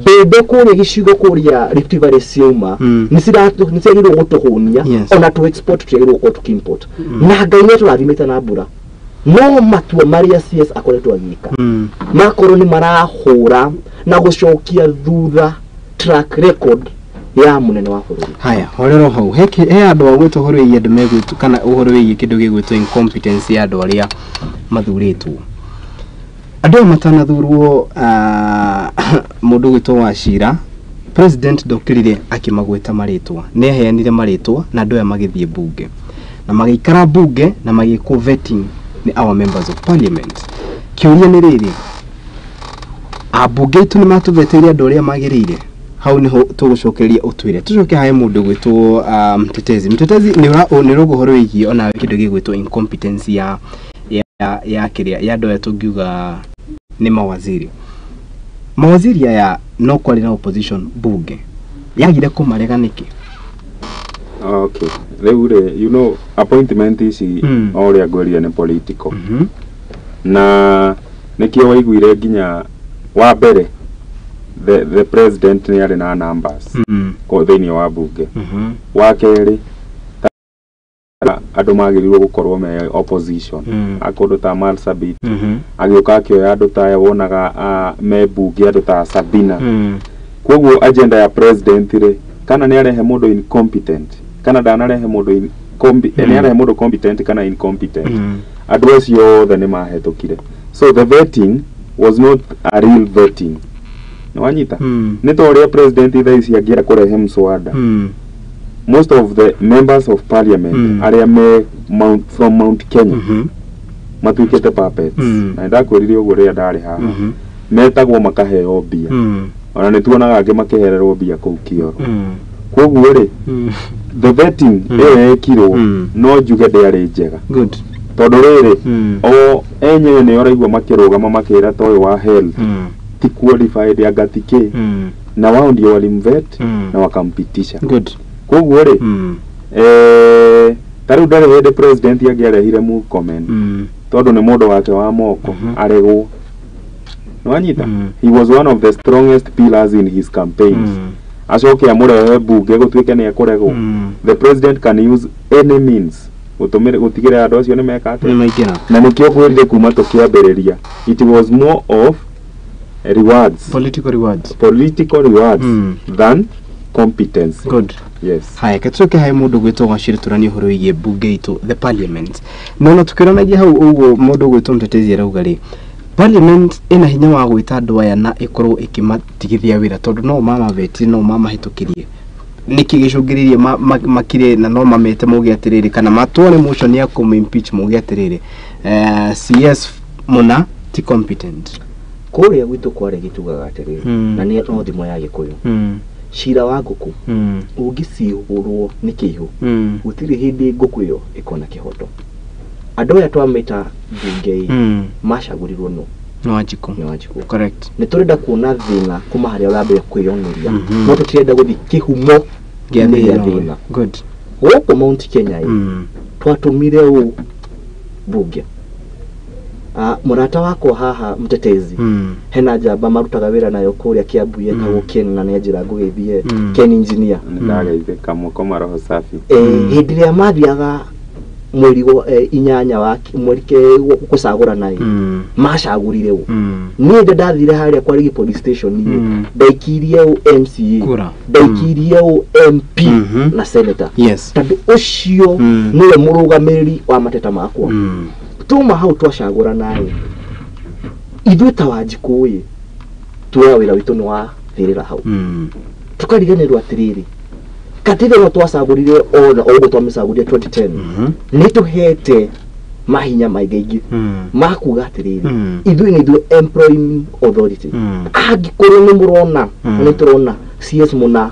mbembe kũrĩa gĩcigo kũrĩa Rift Valley ciauma nĩciagĩrĩirwo gũtũhũnia ona tũ export tũtiagĩrĩirwo gũkorwo tũkĩ-import na Ngai nĩatũrathimĩte na mbura no matua marĩa CS akoretwo agĩka makorwo nĩ marahũra na gũcokia thutha track record ya munene wa bũrũri. Haya horero hau he andũ a gwĩtwo ũhoro wĩgiĩ andũ megwĩtwo kana ũhoro wĩgiĩ kĩndũ gĩgwĩtwo incompetence ya andũ arĩa mathurĩtwo andũ aya matanathurwo mũndũ gwĩtwo Wachira president ndokĩrire akĩmagweta marĩtwa nĩ aheanire marĩtwa na andũ aya magĩthiĩ bunge na magĩikara bunge na magĩkwo vetting nĩ our members of parliament. Kĩũria nĩ rĩrĩ ambunge aitũ nĩ matũveteire andũ arĩa magĩrĩire hau niho tũgũcokereria ũtwĩre tũcoke hae mũndũ gwĩtwo mtetezi mtetezi nĩ ũrauga ũhoro wĩgiĩ onawe kĩndũ gĩgwĩtwo incompetence ya ya kĩrĩa ya andũ aya tũngiuga nĩ mawaziri mawaziri aya no kwarĩ na opposition bunge yagire kũmarega nĩkĩ? Okay rĩu rĩ you know appointment ici o ũrĩa ngwĩrire nĩ political na nĩkĩo waiguire nginya wa mbere the president nĩ arĩ na numbers ko thĩinĩ wa bunge wa kerĩ andũ magĩrĩirwo gũkorwo me opposition akũndũ ta Marsabit agĩũka akĩoya andũ ta aya wonaga me bunge andũ ta Sabina koguo agenda ya president rĩ kana nĩ arehe mũndũ incompetent kana ndanarehe mũndũ nĩ arehe mũndũ competent kana incompetent andũ acio othe nĩ mahetũkire so the vetting was not a real vetting nĩwanyita nĩ ta ũrĩa president thaa ici angĩenda kũrehe mswada most of the members of parliament arĩa me from Mount Kenya matuĩkĩte puppets na nĩndakwĩrire ũguo rĩrĩa ndarĩ haha metagwo makaheo mbia ona nĩ tuonaga angĩ makĩhererwo mbia kũu kĩoro koguo rĩ the vetting ĩyo yekirwo no njuge ndĩarĩ njega tondũ rĩrĩ o enyewe nĩ ũraigua makĩrũgama makĩra ta ũyũ wa health ti qualified anga ti kĩ na wao ndio walimvet na wakampitisha koguo rĩ ta rĩu ndarĩ hĩndĩ president angĩarehire Murkomen tondũ nĩ mũndũ wake wa moko aregwo nĩwanyita he was one of the strongest pillars in his campaigns acoke amũrehe bunge gũtuĩke nĩ ekũregwo the president can use any means gũtigĩrĩra andũ acio nĩ meka atĩa na nĩkĩo ngwĩrire kuma tũkĩambĩrĩria it was more of rewards political rewards political rewards than competence. Good. Yes. Haya ketucoke hae mũndũ gwĩtwo Wachira tũranie ũhoro wĩgiĩ bunge itũ the parliament no na tũkĩranagia hau ũguo mũndũ gwĩtwo Mtetezi arauga rĩ parliament ĩna hinya wa gwĩta andũ aya na ĩkorwo ĩkĩmatigithia wĩra tondũ no mamavetire no mamahĩtũkĩrie nĩkĩ gĩcũngĩrĩirie makire na no mamete mauge atĩrĩrĩ kana matware motion ya kũmũ-impeach mauge atĩrĩrĩ CS mũna ti competent kũrĩa gwitũ kwarĩ gĩtugaga atĩrĩrĩ na nĩ no thimo ya Gĩkũyũ cira wa ngũkũ ũngĩcihũrwo nĩ kĩihũ gũtirĩ hĩndĩ ngũkũ ĩyo ĩkona kĩhoto andũ aya twamĩta mbunge macagũrirwo no nĩ Wanjikũ nĩ Wanjikũ correct nĩ tũrenda kuona thĩna kuma harĩa ũrambĩrĩria kwĩyoneria no tũtirenda gũthiĩ kĩhumo gĩa thĩna good gũkũ Mount Kenya twatũmire ũ mbunge Mũrata wakwa haha mtetezi hena njamba marutaga wĩra nayo kũrĩa Kiambu yetagwo Ken, na nĩ njĩra ngũgeithie Ken engineer. Ndageithĩka mũkoma roho safi. Hĩndĩ ĩrĩa mathiaga mweri wa 8 wa mweri gũcagũrana ĩ, macagũrire ũ? Niĩ ndathire harĩa kwa Rigi police station ĩ, ndaikirie ũ MCA, ndaikirie ũ MP na senator. Tondũ ũcio nĩwe mũrũgamĩrĩri wa mateta makwa. Tuma hau twacagũrana ĩ, ithuĩ ta Wanjikũ ĩ, tuoya wĩra witũ nĩ wathirĩra hau. Tukariganĩrwo atĩrĩrĩ, katiba ĩno twacagũrire ona ũguo twamĩcagũrire 2010 nĩ tũhete mahinya maingĩ ma kuga atĩrĩrĩ, ithuĩ nĩ ithuĩ employing authority. Angĩkorwo nĩ mũrona, nĩ tũrona CS mũna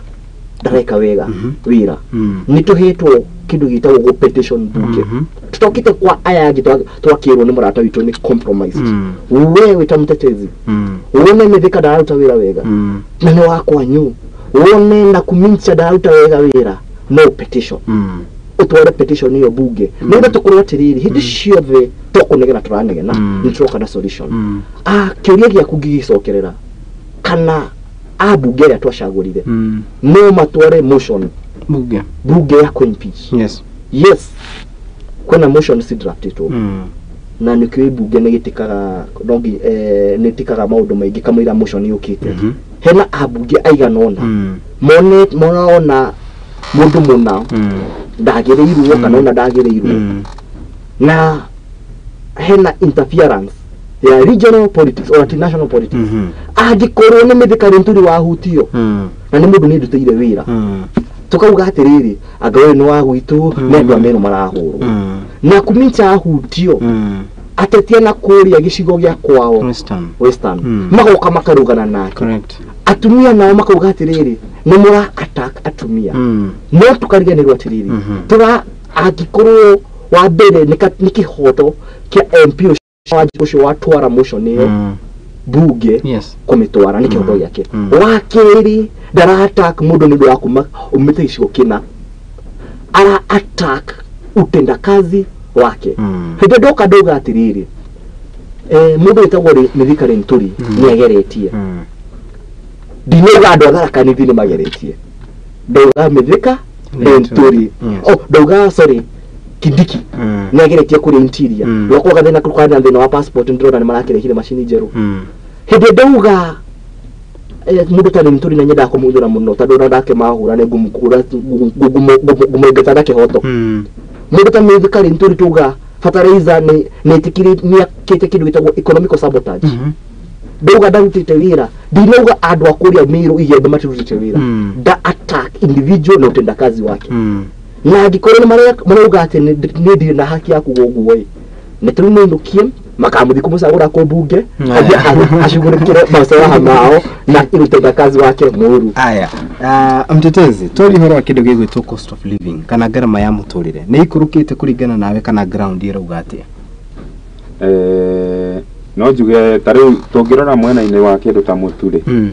ndareka wega wĩra, nĩ tũhetwo kĩndũ gĩtagwo gũ petition bunge. Tutokĩte kwa aya angĩ twakĩrwo nĩ mũrata witũ nĩ compromised. We wĩ ta mũtetezi wone Mithika ndararuta wĩra wega na nĩ wa kwanyu, wone na kumincha ndaruta wega wĩra, no petition. Ũtware petition ĩyo bunge nĩgetha tũkorwo atĩrĩrĩ, hĩndĩ ciothe tũkũnegena tũranegena, nĩ tũroka na solution. Kĩũria gĩaku ngĩgĩcokerera, kana ambunge arĩa twacagũrire no matware motion bunge ya kũ-impeach? Yes, kwĩna motion ci draftĩtwo na nĩkĩo bunge nĩ gĩtĩkaga no nĩ ĩtĩkaga maũndũ maingĩ kamũira motion yũkĩte. Hena ambunge aigana ũna mone mona mũndũ mũna ndagĩrĩirwo kana ona ndagĩrĩirwo, na hena interference ya regional politics or national politics. Angĩkorwo nĩ Mithika Linturi wahutio na nĩ mũndũ nĩ ndutĩire wĩra, tukauga atĩrĩrĩ, anga ũyũ nĩ wa gwitũ, nĩ andũ a Meru marahũrwo na kumincha ahutio atetia na kũrĩa gĩcigo gĩa kwao Western magoka makarugana nake. Atumia nao makauga atĩrĩrĩ, nĩ mũra attack atumia. No tukariganĩrwo atĩrĩrĩ, tũra angĩkorwo wa mbere nĩ kĩhoto kĩa MP ũcio watwara motion ĩyo bunge kũmĩtwara nĩ kĩhoto gĩake. Wa kerĩ, ndara attack mũndũ nĩ ũndũ wa kuma umĩte gĩcigo kĩna, ara attack utendakazi wake. Hĩndĩ ndoka ndauga atĩrĩrĩ, mũndũ wĩtagwo Mithika Linturi nĩ ageretie. Ndinauga andũ a Tharaka Nithi nĩ mageretie, ndauga Mithika Linturi, oh ndauga sorry Kindiki nĩ ageretie kũrĩa interior rwakwa gathĩna kũrĩ na thĩna wa passport, ndĩrona nĩ marakĩrehire macini njerũ. Hĩndĩ ndauga mũndũ ta Linturi na nyendaga kũmũthũra mũno tondũ ona ndake mahũra nĩ ngũmũingata na kĩhoto. Mũndũ ta Mithika Linturi tuga fertilizer nĩ akĩte kĩndũ gĩtagwo economical sabotage. Ndauga ndarutĩte wĩra, ndinauga andũ a kũrĩa Meru Igembe matirutĩte wĩra, nda attack individual na utendakazi wake. Na angĩkorwo nĩ marauga atĩ nĩ ndirĩ na haki ya kuga ũguo ĩ, nĩ tũmũinũkie makamũthiĩ kũmũcagũra kũ bunge acugurĩkĩre macoraha mao na utendakazi wake mũru. Aya, mtetezi, twari ũhoro wa kĩndũ gĩgwĩtwo cost of living kana ngarama ya mũtũrĩre nĩ ikũrũkĩte kũringana nawe kana ground ĩrauga atĩa? No njuge ta rĩu tũngĩrora mwena-inĩ wa kĩndũ ta mũtu rĩ,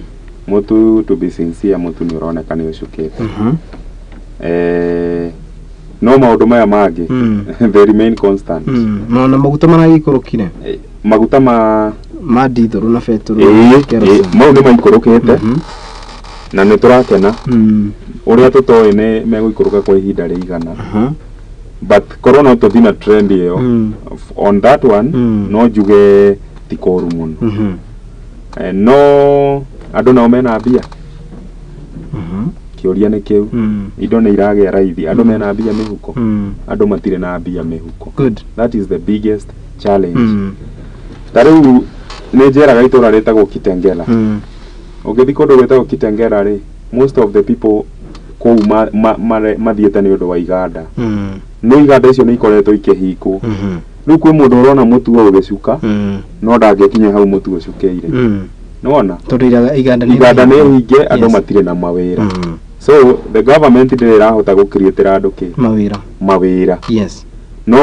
mũtu to be sincere, mũtu nĩ ũroneka nĩ ũcukĩte. No maũndũ maya mangĩ they remain constant. No na maguta maragĩikũrũkire, maguta ma dithũrũ na betũrũ mau nĩ maikũrũkĩte na nĩ tũrakena. Ũrĩa tũtoĩ nĩ megũikũrũka kwa ihinda rĩigana, but korwo no tũthiĩ na trend ĩyo on that one, no njuge ti koru mũno. No andũ nao mena mbia, kĩũria nĩ kĩu. Indo nĩ iragĩa raithi, andũ mena mbia mĩhuko, andũ matirĩ na mbia mĩhuko. That is the biggest challenge. Ta rĩu nĩ njeraga itũra rĩtagwo Kitengela. Ũngĩthiĩ kũndũ gwĩtagwo Kitengela rĩ, most of the people kũu mathiĩte nĩ ũndũ wa iganda. No iganda icio nĩ ikoretwo ikĩhingwo. Rĩu kwĩ mũndũ ũrona mũtu ũgĩcuka no ndangĩkinya hau mũtu ũcukĩire. Nĩwona? Tondũ iganda nĩ hinge, andũ matirĩ na mawĩra. So the government ndĩrĩ ĩrahota gũcreatĩra andũ kĩ? Mawĩra. Yes. No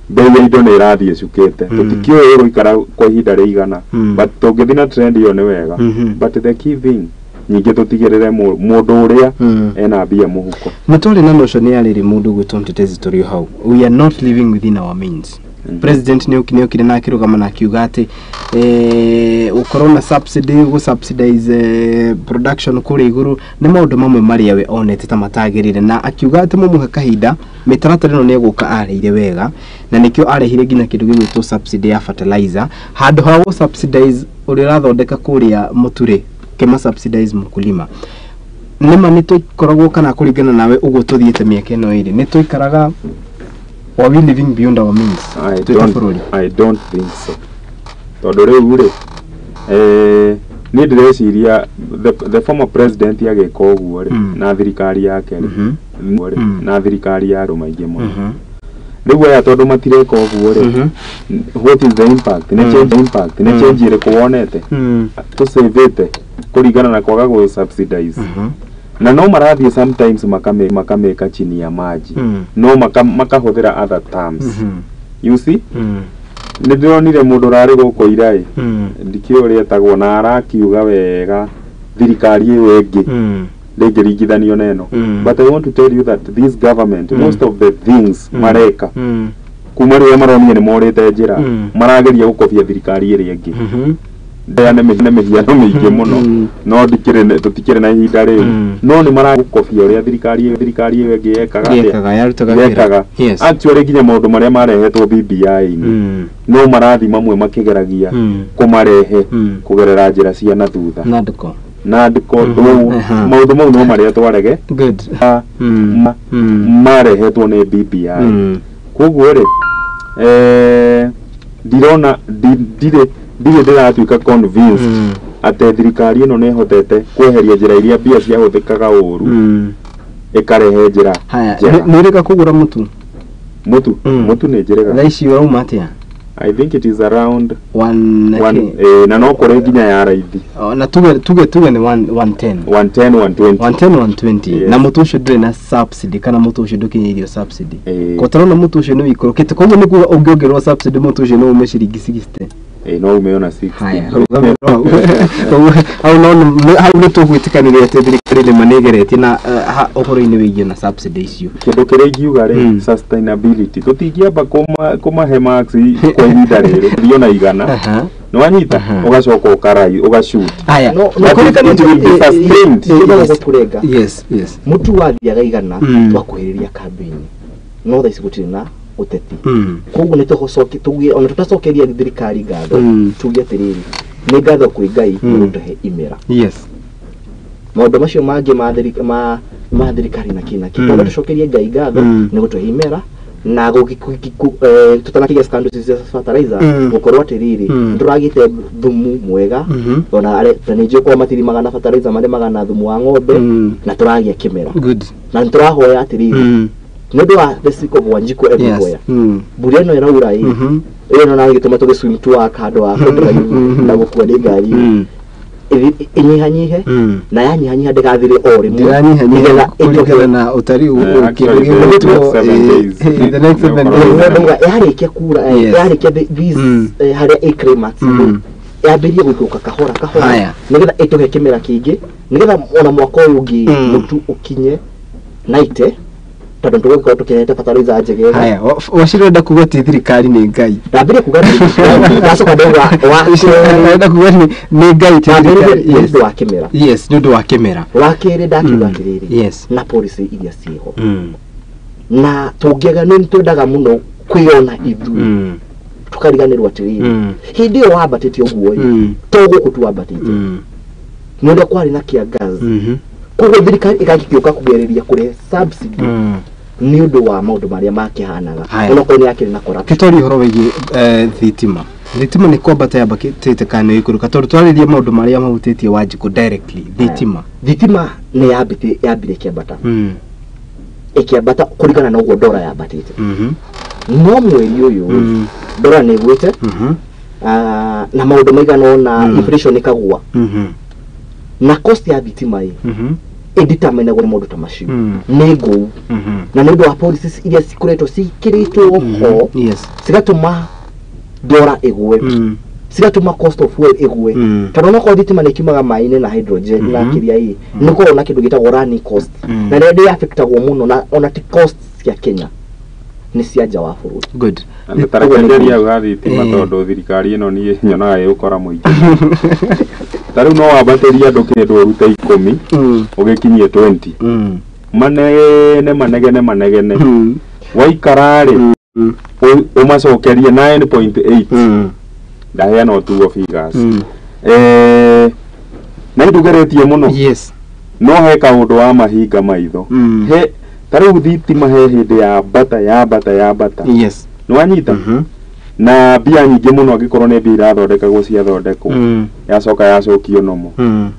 bei ya indo nĩ ĩrathiĩ ĩcukĩte. Tũtikĩũĩ ĩgũikara kwa ihinda rĩigana, but tũngĩthiĩ na trend ĩyo nĩ wega. But the key thing ningĩ tũtigĩrĩre mũndũ ũrĩa ena mbia mũhuko. Na twarĩ na notion ya rĩrĩ mũndũ gwĩtwo mtetezi tũrĩ o hau, we are not living within our means. President nĩ okire na akĩrũgama na akiuga atĩ gũkorwo na subsidy, gũ subsidize production kũrĩa igũrũ nĩ maũndũ mamwe marĩa we onete ta matagĩrĩire, na akiuga atĩ mũmũhe kahinda mĩtaratara ĩno nĩ ĩgũka arĩire wega, na nĩkĩo arehire nginya kĩndũ gĩgwĩtwo subsidy ya fertilizer handũ ha gũ subsidize ũrĩa ũrathondeka kũrĩa mũturĩ kĩma subsidize mkulima. Nĩma nĩ tũkoragwo kana kũringana nawe ũguo tũthiĩte mĩaka ĩno ĩrĩ nĩ tũikaraga, are we living beyond our means? I don't think so. Tondũ rĩu rĩ niĩ ndĩreciria the former president agĩka ũguo rĩ na thirikari yake rĩ na thirikari ya andũ maingĩ mũno. Rĩu aya tondũ matireka ũguo rĩ, what is the impact? Nĩ change impact, nĩ change ĩrĩkũ wonete tũcĩvĩte kũringana na kwaga gũ subsidize? Na no marathiĩ sometimes makameka chini ya maji, no makahũthĩra other terms. You see? Nĩ ndĩronire mũndũ ũrarĩ gũkũ ira ĩ, ndikĩũĩ ũrĩa etagwo, na arakiuga wega thirikari ĩyo ĩngĩ ndĩngĩringithanio na ĩno. But I want to tell you that this government, most of the things mareka kuma rĩrĩa maronire nĩ morĩte njĩra, marageria gũkobia thirikari ĩrĩa ĩngĩ. Nĩ mĩhiano mĩingĩ mũno, no tũtikĩrĩ na ihinda rĩu, no nĩ maragũkobia ũrĩa thirikari ĩyo ĩngĩ yekaga. Actually nginya maũndũ marĩa marehetwo BBI-inĩ no marathi mamwe makĩgeragia kũmarehe kũgerera njĩra cia na thutha NADCO, maũndũ mau no marĩa twarege marehetwo nĩ BBI. Koguo rĩ ndirona ndirĩ ndĩratuĩka convinced atĩ thirikari ĩno nĩ ĩhotete kweheria njĩra iria mbia ciahũthĩkaga ũru ĩkarehe njĩra njega. Nĩ ũreka kũgũra mũtu? Mũtu nĩ njĩrega. Thaa ici ũrauma atĩa? I think it is around one, na no kũrĩ nginya ya raithi. Na tuge nĩ 110 110 120 110 120. Na mũtu ũcio ndũrĩ na subsidy, kana mũtu ũcio ndũkinyĩirio subsidy. Kotarona mũtu ũcio nĩ wĩikũrũkĩte, koguo nĩ kuga ũngĩongererwo subsidy mũtu ũcio no ume ciringi 60. No umeona 60. Hau nĩ tũgwĩtĩkanĩria atĩ thirikari nĩma nĩ ĩgeretie na ũhoro-inĩ wĩgiĩ na subsidy icio. Kĩndũ kĩrĩa ingiuga rĩ, sustainability, tũtingĩamba kũmahe marks kwa ihinda rĩrĩ thiĩ ona 100 nĩ wanyita ũgacoka ũkarai ũgashoot. Yes, yes. Mũtu wathiaga 100 twakuhĩrĩria kambĩini, no thaa ici gũtirĩ na ũteti. Koguo nĩ tũgũcokia tuge ona tũtacokeria thirikari ngatho, tuge atĩrĩrĩ nĩ ngatho kwĩ Ngai nĩ gũtũhe imera. Yes. Maũndũ macio mangĩ ma thirikari na kĩ na kĩ, tondũ tũcokerie Ngai ngatho nĩ gũtũhe imera na tũtanakĩgĩa scandals cia fertilizer gũkorwo atĩrĩrĩ nĩtũragĩte thumu mwega, ona na nĩ njũĩ kwao matirimaga na fertilizer, marĩmaga na thumu wa ng'ombe, na tũragĩa kĩmera. Na nĩtũrahoya atĩrĩrĩ nĩ ũndũ wa the sake of Wanjikũ everywhere, mbura ĩno ĩraura ĩ ĩno na ĩgĩtũma tũgĩ swim to work handũ ha kũdrive na gũkua nĩ ngari ĩnyihanyihe, na yanyihanyiha ndĩgathire o rĩmwe, nĩgetha kũringana na ũtari the next 7 days yarĩkia kura, yarĩkia these harĩa ĩ climax yambĩrĩrie gũikũrũka kahora kahora, nĩgetha ĩtũhe kĩmera kĩingĩ, nĩgetha ona mwaka ũyũ ũngĩ mũtu ũkinye 90, tondũ tũgũkorwo tũkĩhete fertilizer njegega. Haya, Wachira ũrenda kuga atĩ thirikari nĩ Ngai? Ndambĩrĩria kuga ndacoka ndauga ũrenda kuga nĩ Ngai ti thirikari. Nĩ ũndũ wa kĩmera. Yes, nĩ ũndũ wa kĩmera. Wa kerĩ ndakiuga atĩrĩrĩ, yes, na policy iria ciĩho, na tũngĩaga nĩ twendaga mũno kwĩyona ithuĩ, tũkariganĩrwo atĩrĩrĩ hĩndĩ ĩyo wambatĩte ũguo ĩ, to gũkũ tu wambatĩte, nĩ ũrĩa kwarĩ na kĩangazi, koguo thirikari ĩgagĩũka kũgereria kũrehe subsidy nĩ ũndũ wa maũndũ marĩa makĩhanaga, onokorwo nĩ yakĩrĩ na corruption. Tũtwarie ũhoro wĩgiĩ thitima. Thitima nĩ kwambata yambatĩte kana nĩ ĩikũrũka? Tondũ twarĩrie maũndũ marĩa mahutĩtie Wanjikũ directly. Thitima nĩ yambire ĩkĩambata, ĩkĩambata kũringana na ũguo ndora yambatĩte, no mweri ũyũ ndora nĩ ĩgwĩte na maũndũ maigana ũna, inflation ĩkagũa, na cost ya thitima ĩ ĩdeterminagwo nĩ maũndũ ta macio, nĩ ngũu, na nĩ ũndũ wa policies iria cikoretwo cikĩrĩtwo ho, cigatũma ndora ĩgwe, cigatũma cost of fuel ĩgwe, tondũ onokorwo thitima nĩ ĩkiumaga maĩ-inĩ na hydrogen na kĩrĩa ĩ, nĩ gũkoragwo na kĩndũ gĩtagwo running cost, na rĩrĩa ndĩ affectagwo mũno, na ona ti cost cia Kenya, Nĩ cia nja wa bũrũri. Good. Tarekereria hau ha thitima tondũ thirikari ĩno niĩ nyonaga ĩgũkora mũingĩ. Ta rĩu no wambatĩrie andũ kĩndũ ũrute 10 ũgĩkinyie 20. Manegene manegene manegene. Waikara rĩ ũmacokerie 9.8. Ndaheana o figures. Na ndugeretie mũno. Yes. No he kaũndũ wa mahinga maitho. He ta rĩu thitima he hĩndĩ ya bata ya bata ya bata. Yes. Nĩwanyita? Na mbia nyingĩ mũno angĩkorwo nĩ mbia irathondekagwo ciathondekwo. Yacoka yacokio nomo.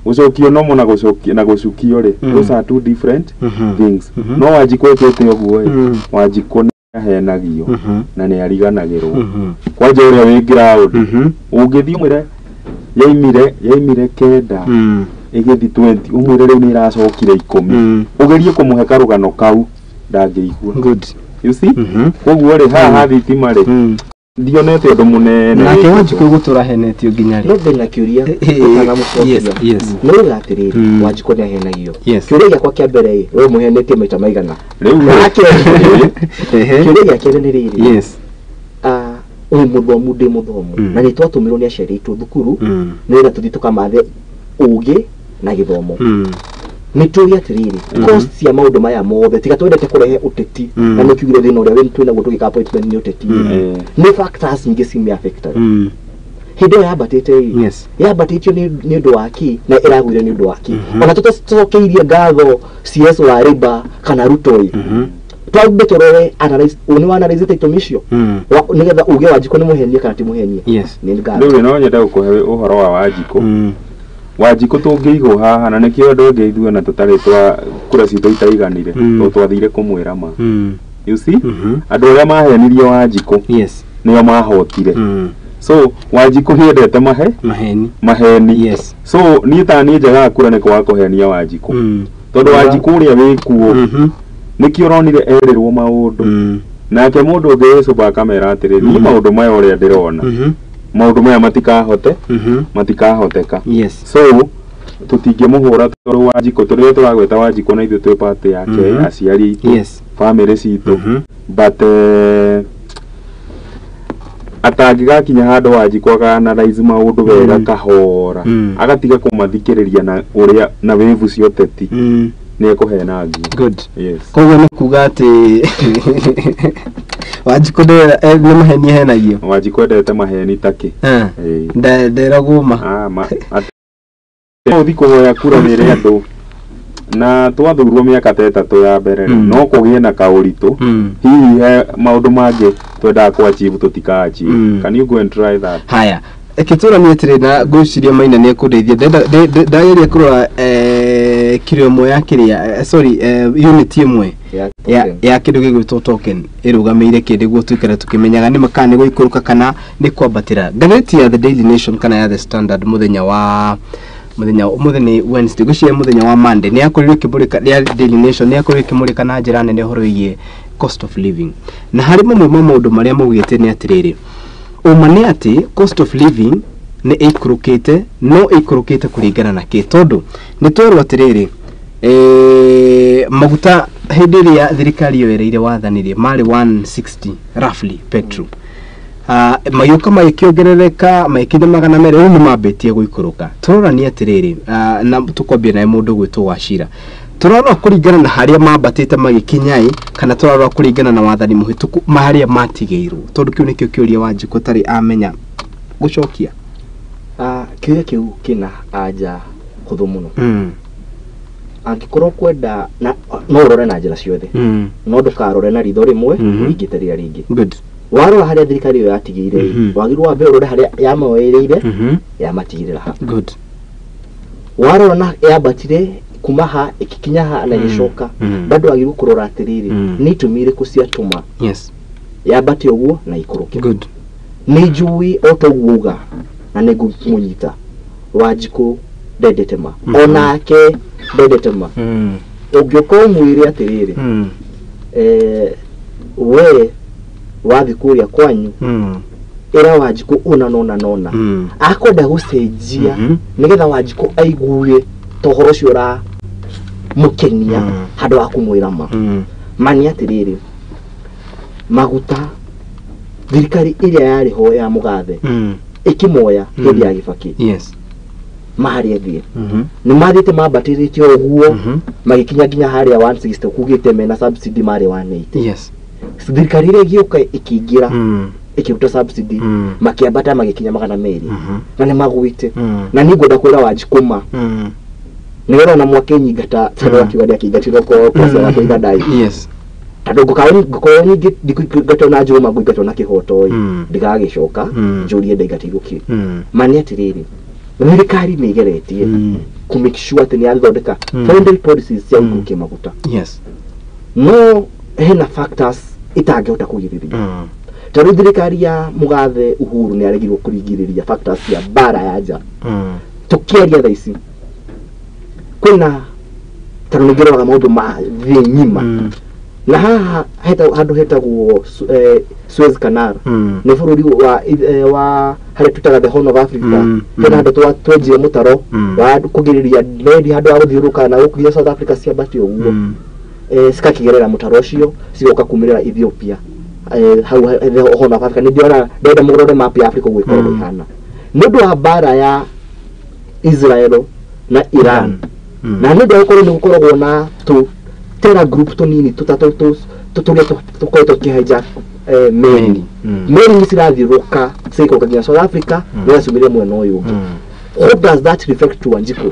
Gũcokio nomo na gũcokia na gũcukio rĩ, those are two different things. No Wanjikũ ĩkĩte ũguo ĩ, Wanjikũ nĩ ahenagio na nĩ ariganagĩrwo. Kwanja ũrĩa wĩ ground, ũngĩthiĩ ũmwĩre yaimire 9 ĩgĩthiĩ 20, ũmwĩre rĩu nĩ ĩracokire 10. Ũgerie kũmũhe karũgano kau ndangĩigua. Good. You see? Koguo rĩ haha ha thitima rĩ ndionete ũndũ mũnene. Nake Wanjikũ gũtũra henetio nginya rĩ. No ndĩna kĩũria ũtanamucokia. Yes. Nĩ uga atĩrĩrĩ, Wanjikũ nĩ ahenagio. Kĩũria gĩakwa kĩa mbere ĩ, we mũhenetie maita maigana? Rĩu kĩũria gĩa kerĩ nĩ rĩrĩ. Yes. Ũyũ mũthomu ndĩ mũthomu na nĩ twatũmirwo nĩ aciari aitũ thukuru nĩgetha tũthiĩ tũkamathe ũgĩ na gĩthomo. Nĩ tũĩ atĩrĩrĩ, cost cia maũndũ maya mothe tiga twendete kũrehe ũteti na nĩ kiugire thĩna ũrĩa twĩ naguo tũgĩka appointment nĩ ũteti nĩ factors nyingĩ cimĩ-affectaga. Hĩndĩ ĩyo yambatĩte ĩ, yambatĩtio nĩ ũndũ wa kĩ na ĩragũire nĩ ũndũ wa kĩ? Ona tũtacokeirie ngatho CS wa Labour kana Ruto ĩ, twambe tũrore analyze nĩ wa analyze itũmi icio nĩgetha uge Wanjikũ nĩ mũhenie kana ti mũhenie. Nĩ ngatho. Rĩu no nyende gũkũhe ũhoro wa Wanjikũ. Wanjikũ tũngĩigwo haha na nĩkĩo andũ aingĩ ithuĩ ona tũtarĩ twa kura citũ itaiganire tondũ twathire kũmwĩra ma. You see? Andũ arĩa mahenirie Wanjikũ nĩo mahotire. So Wanjikũ nĩendete maheni. Yes. So niĩ ta niĩ njagaga kura nĩ kwaga kũhenia Wanjikũ. Tondũ Wanjikũ ũrĩa wĩkuo nĩkĩo ũronire erĩrwo maũndũ. Nake mũndũ ũngĩ wĩcũba akamera atĩrĩrĩ, niĩ maũndũ maya ũrĩa ndĩrona maũndũ maya matikahote matikahoteka. Yes. So tũtingĩmũhũra tondũ Wanjikũ tũrĩa tũragweta Wanjikũ na ithuĩ twĩ part yake, aciari aitũ, family citũ. But atangĩgakinya handũ Wanjikũ aka-analyze maũndũ wega kahora, agatiga kũmathikĩrĩria na ũrĩa na wĩvu cia ũteti, nĩ ekũhenangio. Good. Yes. Koguo nĩ kuga atĩ Wanjikũ nĩ maheni ahenagio. Wanjikũ endete maheni ta kĩ? Nderagwo ma. Ũthiĩ kũhoya kura wĩre andũ na twathurwo mĩaka ta 3 ya mbere no kũgĩe na kaũritũ, hihi he maũndũ mangĩ twendaga kũ achieve tũtika achieve. Can you go and try that? Haya, ĩkĩtũrania atĩrĩ na ngwĩciria Maina nĩ ekũndeithia. Ndageria kũrora kiro ĩmwe ya kĩrĩa sorry unit ĩmwe ya kĩndũ gĩgwĩtwo token ĩrũgamĩire kĩ nĩguo tũikare tũkĩmenyaga nĩ kana nĩ gũikũrũka kana nĩ kwambatĩra. Ngathĩti ya The Daily Nation kana ya The Standard mũthenya Wednesday gwĩciria mũthenya wa Monday nĩ yakorirwo ĩkĩmũrĩka ya Daily Nation nĩ yakorirwo ĩkĩmũrĩka na njĩra nene ũhoro wĩgiĩ cost of living, na harĩ mamwe ma maũndũ marĩa maugĩte nĩ atĩrĩrĩ, ũma nĩ atĩ cost of living nĩ ĩikũrũkĩte, no ĩikũrũkĩte kũringana na kĩ, tondũ nĩ twerwo atĩrĩrĩ maguta hĩndĩ ĩrĩa thirikari yoereire wathani rĩ marĩ 160 roughly petrol, magĩũka magĩkĩongerereka magĩkinya 200, rĩu nĩ mambĩtie gũikũrũka. Tũroranie atĩrĩrĩ, na tũkwambia naye mũndũ gwĩtwo Wachira, tũrarora kũringana na harĩa mambatĩte magĩkinya ĩ, kana tũrarora kũringana na wathani mũhĩtũku harĩa matigĩirwo, tondũ kĩu nĩkĩo kĩũria Wanjikũ tarĩ amenya gũcokia. Kĩũria kĩu kĩna anja hũthũ mũno. Angĩkorwo kwenda na no ũrore na njĩra ciothe, no ndũkarore na ritho rĩmwe ũringĩte rĩrĩa rĩngĩ. Good. Warora harĩa thirikari ĩyo yatigĩire, wagĩrĩirwo wambe ũrore harĩa yamoereire yamatigĩrĩra ha. Good. Warora na yambatire kuma ha ikikinya ha na ĩgĩcoka, bado wagĩrĩirwo kũrora atĩrĩrĩ, nĩ itũmi irĩkũ ciatũma Yes. yambate ũguo na ikũrũke. Good. Nĩ njũĩ o ta ũguo uga na nĩ ngũmũnyita, Wanjikũ ndendete ma, onake ndendete ma. Ũngĩũka ũmwĩre atĩrĩrĩ, we wathiĩ kũrĩa kwanyu ĩra Wanjikũ ũna nona nona, akwenda gũcenjia nĩgetha Wanjikũ aigue ta ũhoro ũcio ũramũkenia handũ ha kũmwĩra ma. Ma nĩ atĩrĩrĩ, Maguta thirikari ĩrĩa yarĩ ho ya Mũgathe ĩkĩmoya hĩndĩ ya Gĩbakĩ. Yes. Maharĩa thĩ nĩ mathiĩte mambatĩrĩte ũguo magĩkinya nginya harĩa 160 kugĩte mena subsidy marĩ 180. Yes. Thirikari ĩrĩa ĩgĩũka ĩkĩingĩra ĩkĩruta subsidy makĩambata magĩkinya 200 na nĩ magwĩte. Na niĩ ngwenda kwĩra Wanjikũ ma nĩgetha ona mwake nyingata tondũ akiuga ndĩakĩingatirwo kwa ciaga kũiga ndai. Yes. Tondũ ngũkorwo nyingĩ ndikũingatwo na njũma ngũingatwo na kĩhoto ĩ ndigagĩcoka njũrie ndaingatirwo kĩ. Ma nĩ atĩrĩrĩ, thirikari nĩ ĩgeretie kũ make sure atĩ nĩ yathondeka friendly policies cia gũikũrũkia maguta. Yes. No hena factors itangĩhota kũgirĩrĩria. Tondũ thirikari ya Mũgathe Uhuru nĩ yaregirwo kũringĩrĩria factors cia mbara ya nja. Tũkĩaria thaa ici kwĩna tondũ nĩngĩroraga maũndũ ma thĩ ng'ima na haha handũ hetagwo Suez Canal nĩ bũrũri wa harĩa tũtaga the Horn of Africa. Hena handũ twenjire mũtaro wa kũgirĩrĩria meri handũ ha gũthiũrũrũka na gũkũ nginya South Africa ciambate ũguo cikakĩgerera mũtaro ũcio cigoka kumĩrĩra Ethiopia hau the Horn of Africa. Nĩ ndĩrona ndĩrenda mũrore map ya Africa ũguo ĩkoragwo ĩhana nĩ ũndũ wa mbara ya Israel na Iran na nĩ ũndũ wa gũkorwo nĩ gũkoragwo na tũ tera group tũnini tũtatũ tũrĩa tũkoretwo tũkĩhijack meri. Meri nĩ cirathiũrũka cigoka nginya South Africa na ciumĩrĩre mwena ũyũ ũngĩ. What does that reflect to Wanjikũ?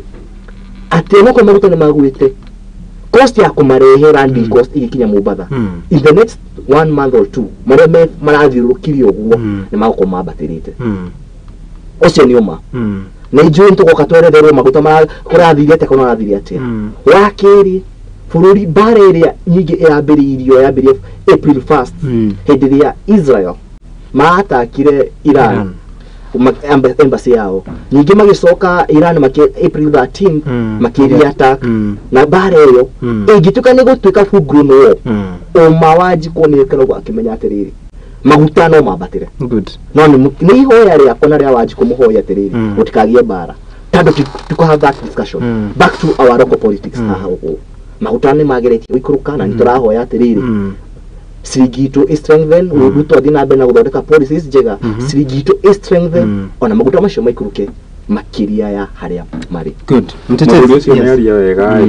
Atĩ onokorwo maguta nĩ magwĩte, cost ya kũmarehe landing cost ĩgĩkinya Mombatha in the next 1 month or 2 marĩa marathiũrũrũkirie ũguo nĩ magũkorwo mambatĩrĩte. Ũcio nĩ ũma. Na ithuĩ nĩtũgoka tweretherwo maguta kũrathire atĩa kana ũrathire atĩa. Wa kerĩ, bũrũri mbara ĩrĩa nyingĩ ĩrambĩrĩirio yambĩrĩirie April 1st hĩndĩ ĩrĩa Israel maatakire Iran embassy yao. Ningĩ magĩcoka Iran April 13 makĩria attack na mbara ĩyo ĩngĩtuĩka nĩ gũtuĩka full grown war. Ũma Wanjikũ nĩ ĩkoragwo akĩmenya atĩrĩrĩ maguta no mambatĩre. Good. No nĩ ihoya rĩakwa na rĩa Wanjikũ mũhoye atĩrĩrĩ gũtikagĩe mbara tondũ tũkũ have that discussion. Back to our local politics haha ũguo maguta nĩ mageretie gũikũrũka na nĩ tũrahoya atĩrĩrĩ ciringi itũ ĩ strengthen. Ruto athiĩ na mbere na gũthondeka policies njega, ciringi itũ ĩ strengthen ona maguta macio maikũrũke makĩria ya harĩa marĩ. Good. Mũthuri ũcio nĩ aria wega,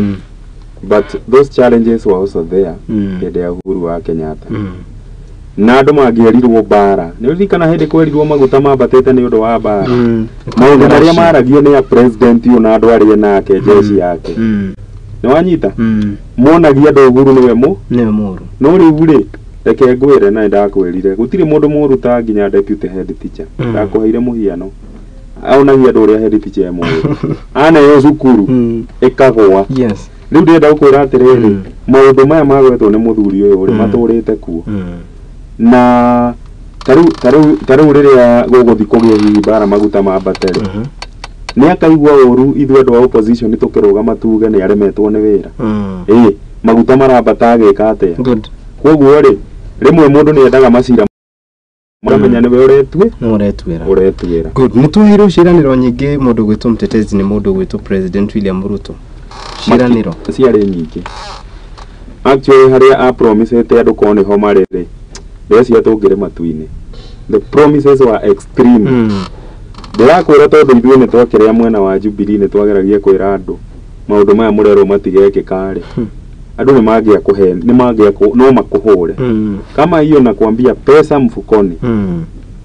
but those challenges were also there hĩndĩ ya Uhuru wa Kenyatta. Na andũ mangĩerirwo mbara nĩ ũririkana hĩndĩ kwerirwo maguta mambatĩte nĩ ũndũ wa mbara. Maũndũ marĩa maragio nĩ ya president ũyũ na andũ arĩa nake jeshi yake nĩ wanyita monagia andũ Uhuru nĩwe mũru. No rĩu rĩ reke ngwĩre na ndakwĩrire gũtirĩ mũndũ mũru ta nginya deputy head teacher. Ndakũheire mũhiano onagia andũ ũrĩa head teacher e mũru aneo cukuru ĩkagũa. Yes. Rĩu ndĩrenda gũkwĩra atĩrĩrĩ maũndũ maya magwetwo nĩ mũthuri ũyũ rĩ matũrĩte kuo na tarĩu rĩrĩa gũgũthiĩ kũgĩa hihi mbara maguta mambate rĩ nĩ akaigua ũru ithuĩ andũ a opposition nĩ tũkĩrũgama tuge nĩ aremetwo nĩ wĩra. Ĩĩ maguta marambata agĩka atĩa? Koguo rĩ rĩmwe mũndũ nĩ endaga macira mũramenya nĩwe ũretuĩra. Good. Nĩ tũheirwo ciĩranĩro nyingĩ mũndũ gwĩtwo Mtetezi nĩ mũndũ gwĩtwo President William Ruto. Ciĩranĩro ciarĩ nyingĩ actually harĩa a promisete andũ korwo nĩho marĩ rĩ ndĩrecia tũngĩrĩ matu-inĩ. The promises were extreme. Ndĩrakwĩra tondũ ithuĩ nĩ twakĩrĩa mwena wa Jubilee nĩ twageragia kwĩra andũ maũndũ maya mũrerwo matigekĩka rĩ andũ nĩ mangĩakũhe nĩ mangĩakũ no makũhũre. Kama hiyo nakwambia pesa mfukoni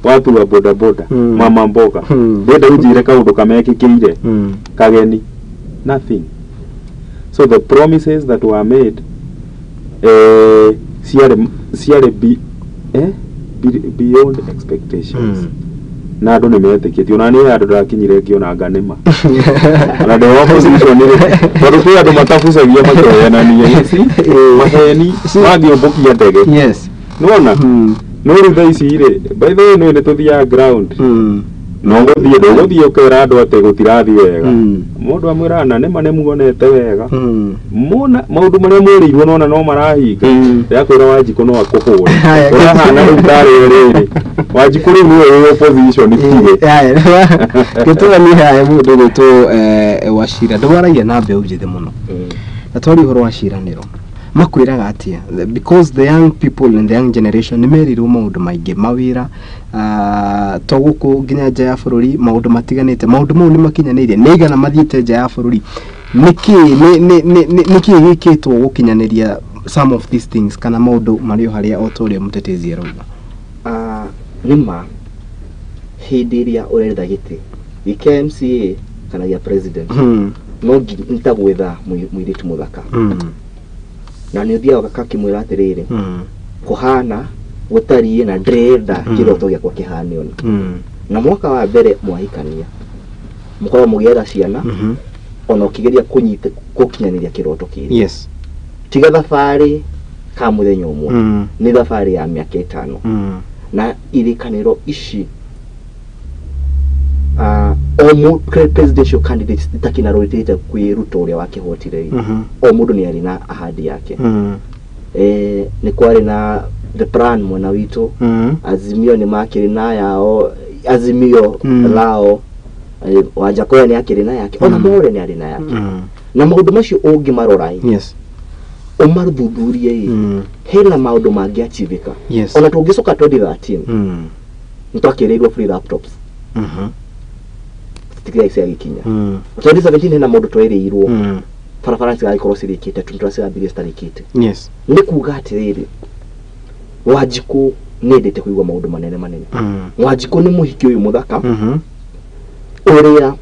watu wa boda boda mama mboga ndenda unjire kaũndũ kamekĩkĩire kageni nothing. So the promises that were made ciarĩ beyond expectations. Na andũ nĩ metĩkĩtie ona niĩ handũ ndakinyire ngĩona nganĩma ona ndĩ opposition rĩ tondũ kwĩ andũ matabucagia makehenania maheni mangĩũmbũkia ndege. Yes. Nĩwona no rĩu thaa ici rĩ by the way nĩ tũthiaga ground no gũthiĩ ndũgũthiĩ ũkera andũ atĩ gũtirathiĩ wega. Mũndũ amwĩraga na nĩma nĩmuonete wega mona maũndũ marĩa mwĩrĩirwo nona no marahinga. Ndĩrakwĩra Wanjikũ no akũhũre ũrahana rĩu tarĩ rĩrĩ Wanjikũ rĩu nĩwe wĩ opposition tiwe. Gĩtũma niĩ haha mũndũ gwĩtwo Wachira ndwaragia na mbeũ njĩthĩ mũno na twaria ũhoro wa ciĩranĩro Makwĩraga atĩa? Because the young people and the young generation nĩ merirwo maũndũ maingĩ, mawĩra to gũkũ nginya nja ya bũrũri, maũndũ matiganĩte, maũndũ mau nĩ makinyanĩire, nĩ igana mathiĩte nja ya bũrũri, nĩkĩ nĩkĩ gĩkĩtwo gũkinyanĩria some of these things, kana maũndũ marĩ o harĩa o ta ũrĩa mũtetezi arauga? Nĩ ma hĩndĩ ĩrĩa ũretha gĩtĩ gĩkĩa MCA kana gĩa president, no nginya nĩ ta gwetha mũirĩtu mũthaka, na nĩ ũthiaga ũgakĩmwĩra atĩrĩrĩ, kũhana gũtariĩ na ndĩrenda kĩroto gĩakwa kĩhane ũna. Na mwaka wa mbere mwahikania mũkorwo mũgĩetha ciana, ona ũkĩgeria kũnyita gũkinyanĩria kĩroto kĩrĩ. Tiga thabarĩ ka mũthenya ũmwe, nĩ thabarĩ ya mĩaka 5. Na irĩkanĩro ici o presidential candidates takinarũrĩte kwĩ Ruto ũrĩa wakĩhotire, o mũndũ nĩ arĩ na ahadi yake. Nĩ kwarĩ na the plan mwena witũ, Azimio nĩ makĩrĩ na yao, Azimio lao, Wanjakoya nĩ akĩrĩ na yake, ona More nĩ arĩ na yake. Na maũndũ macio ũngĩmarora, ũmathuthurie, hena maũndũ mangĩachivĩka. Ona tũngĩcoka 2013, nĩ twakĩrĩirwo free laptops, citigira ciagĩkinya. 2017 hena maũndũ twerĩirwo, barabara cigagĩkorwo cirĩkĩte, tũndũ cirambirie citarĩkĩte. Nĩ kuga atĩrĩrĩ, Wanjikũ nĩendete kũigua maũndũ manene manene. Wanjikũ nĩ mũhiki ũyũ mũthaka, ũrĩa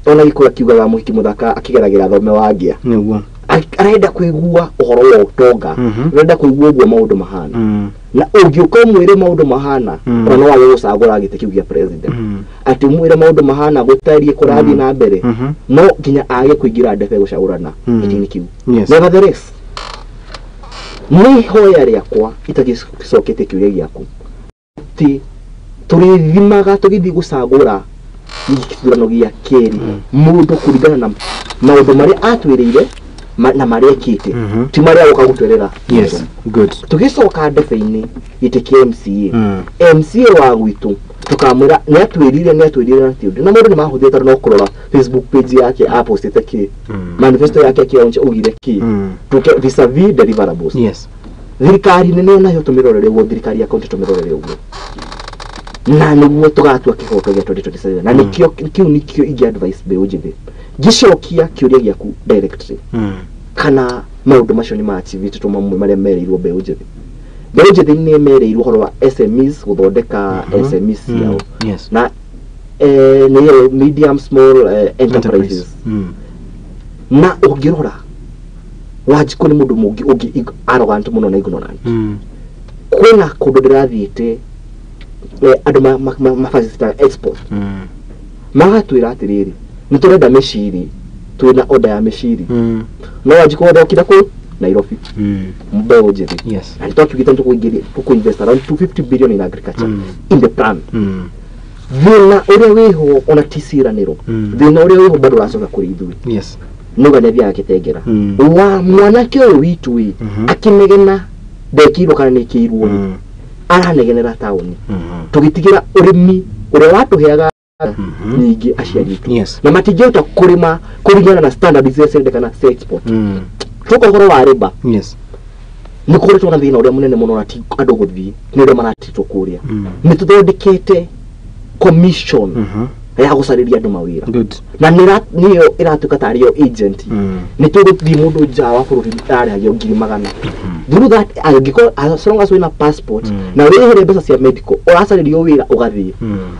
ona gĩkũyũ akiugaga mũhiki mũthaka akĩgeragĩra thome wangĩa. Nĩguo. Arenda kũigua ũhoro wa ũtonga, arenda kũigua ũguo maũndũ mahana. Na ũngĩũka ũmwĩre maũndũ mahana, ona no wage gũcagũra gĩtĩ kĩu gĩa president. Atĩ ũmwĩre maũndũ mahana gũtariĩ kũrathiĩ na mbere, no nginya age kũingĩra ndebe gũcagũrana gĩtĩ-inĩ kĩu. Nevertheless, nĩ ihoya rĩakwa itagĩcokete kĩũria gĩaku, atĩ tũrĩthimaga tũgĩthiĩ gũcagũra gĩthurano gĩa kerĩ mũndũ kũringana na maũndũ marĩa atwĩrĩire na marĩa ekĩte, ti marĩa oka gũtwerera. Yes. Good. Tũgĩcoka ndebe-inĩ gĩtĩ kĩa MCA, MCA wa gwitũ tũkamwĩra nĩ atwĩrire na ti ũndũ, na mũndũ nĩ mahũthĩre tondũ no kũrora Facebook page yake apostĩte kĩ, manifesto yake akĩlaunch augire kĩ, tũke vis-a-vis deliverables. Thirikari nene nayo tũmĩrorere ũguo, thirikari ya county tũmĩrorere ũguo, na nĩguo tũgatua kĩhoto gĩa 2027. Na nĩkĩo kĩu nĩkĩo ingĩ advice mbeũ njĩthĩ. Ngĩcokia kĩũria gĩaku directly, kana maũndũ macio nĩ maachivĩtwo mamwe marĩa merĩirwo mbeũ njĩthĩ. Mbeũ njĩthĩ nĩ merĩirwo ũhoro wa SMEs, gũthondeka SMEs ciao. Na nĩyo medium small enterprises. Na ũngĩrora Wanjikũ nĩ mũndũ mũngĩ ũngĩ arrogant mũno na ignorant. Kwĩna kũndũ ndĩrathiĩte, andũ mafacilitaga export, magatwĩra atĩrĩrĩ, nĩ tũrenda mĩciri, twĩna order ya mĩciri. No Wanjikũ ndokire kũ Nairobi, mbeũ njĩthĩ. Na nĩ twakiugĩte nĩ tũkũinvest around 250 billion in agriculture in the plan. Thĩna ũrĩa wĩho ona ti ciĩranĩro, thĩna ũrĩa wĩho bado ũracoka kũrĩ ithuĩ. Nĩuga nĩ athiaga akĩtengera wa mwanake ũyũ witũ ĩ, akĩnegena ndekĩirwo kana nĩkĩirwo ĩ, aranegenera taũni, tũgĩtigĩra ũrĩmi ũrĩa watũheaga nyingĩ aciari aitũ, na matingĩhota kũrĩma kũringana na standards iria cirendekana cia export. Tũka ũhoro wa rĩmba, nĩ kũkoretwo na thĩna ũrĩa mũnene mũno, na ti andũ gũthiĩ, nĩ ũrĩa maratitwo kũrĩa. Nĩ tũthondekete commission ya gũcarĩria andũ mawĩra. Na nĩyo ĩratuĩka tarĩ yo agent. Nĩ tũgũthiĩ mũndũ nja wa bũrũri ararĩhagio 100,000. Through that, angĩkorwo as long as wĩna passport na wĩrĩhĩre mbeca cia medical, ũracarĩrio wĩra ũgathiĩ.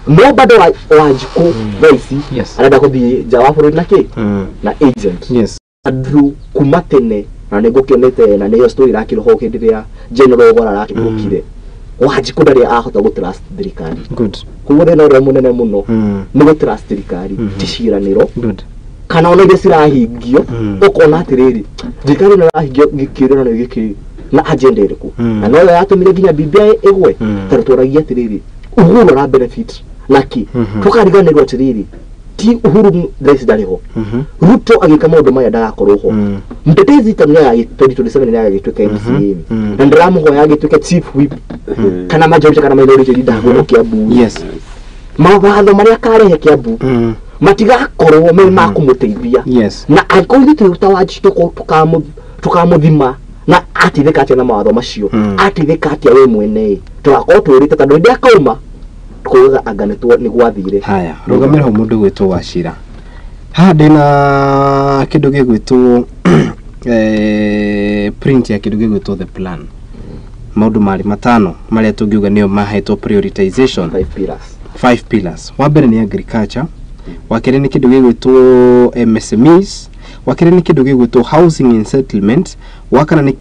No bado Wanjikũ thaa ici arenda gũthiĩ nja wa bũrũri na kĩ? Na agent. Andrew kuma tene, na nĩ ngũkĩonete, na nĩyo story ĩrakĩrwo hĩndĩ ĩrĩa General Ogora arakĩhũkire. Wanjikũ ndarĩ ahota gũ trust thirikari. Koguo thĩna ũrĩa mũnene mũno nĩ gũ trust thirikari, ti ciĩranĩro. Kana ona iria cirahingio, ũkona atĩrĩrĩ, thirikari ĩno ĩrahingio gĩkĩrĩro gĩkĩ na agenda ĩrĩkũ? Na noyo yatũmire nginya BBI ĩgwe, tondũ tworagia atĩrĩrĩ, Uhuru ara benefit naki? Tũkariganĩrwo atĩrĩrĩ, ti Uhuru thaa ici ndarĩ ho. Ruto agĩka maũndũ maya ndagakorwo ho. Mtetezi ta nĩ 2027 nĩ agagĩtuĩka MCA, na ndĩramũhoya agĩtuĩke chief whip kana majority kana minority leader gũkũ Kiambu. Mawatho marĩa akarehe Kiambu matigakorwo me ma kũmũteithia. Na angĩkorwo ithuĩ twĩ ta Wanjikũ tũkamũthima na Ateithĩka atĩa na mawatho macio? Ateithĩka atĩa we mwene? Tũgakorwo twĩrĩte tondũ hĩndĩ akauma kuuga anga nĩ gwathire. Haya, rũgamĩra hau mũndũ gwĩtwo Wachira. Haha ndĩna kĩndũ gĩgwĩtwo print ya kĩndũ gĩgwĩtwo the plan. Maũndũ marĩ matano marĩa tũngiuga nĩo mahetwo prioritization. 5 pillars. 5 pillars. Wa mbere nĩ agriculture, wa kerĩ nĩ kĩndũ gĩgwĩtwo MSMEs, wa kerĩ nĩ kĩndũ gĩgwĩtwo housing and settlement, wa kana nĩ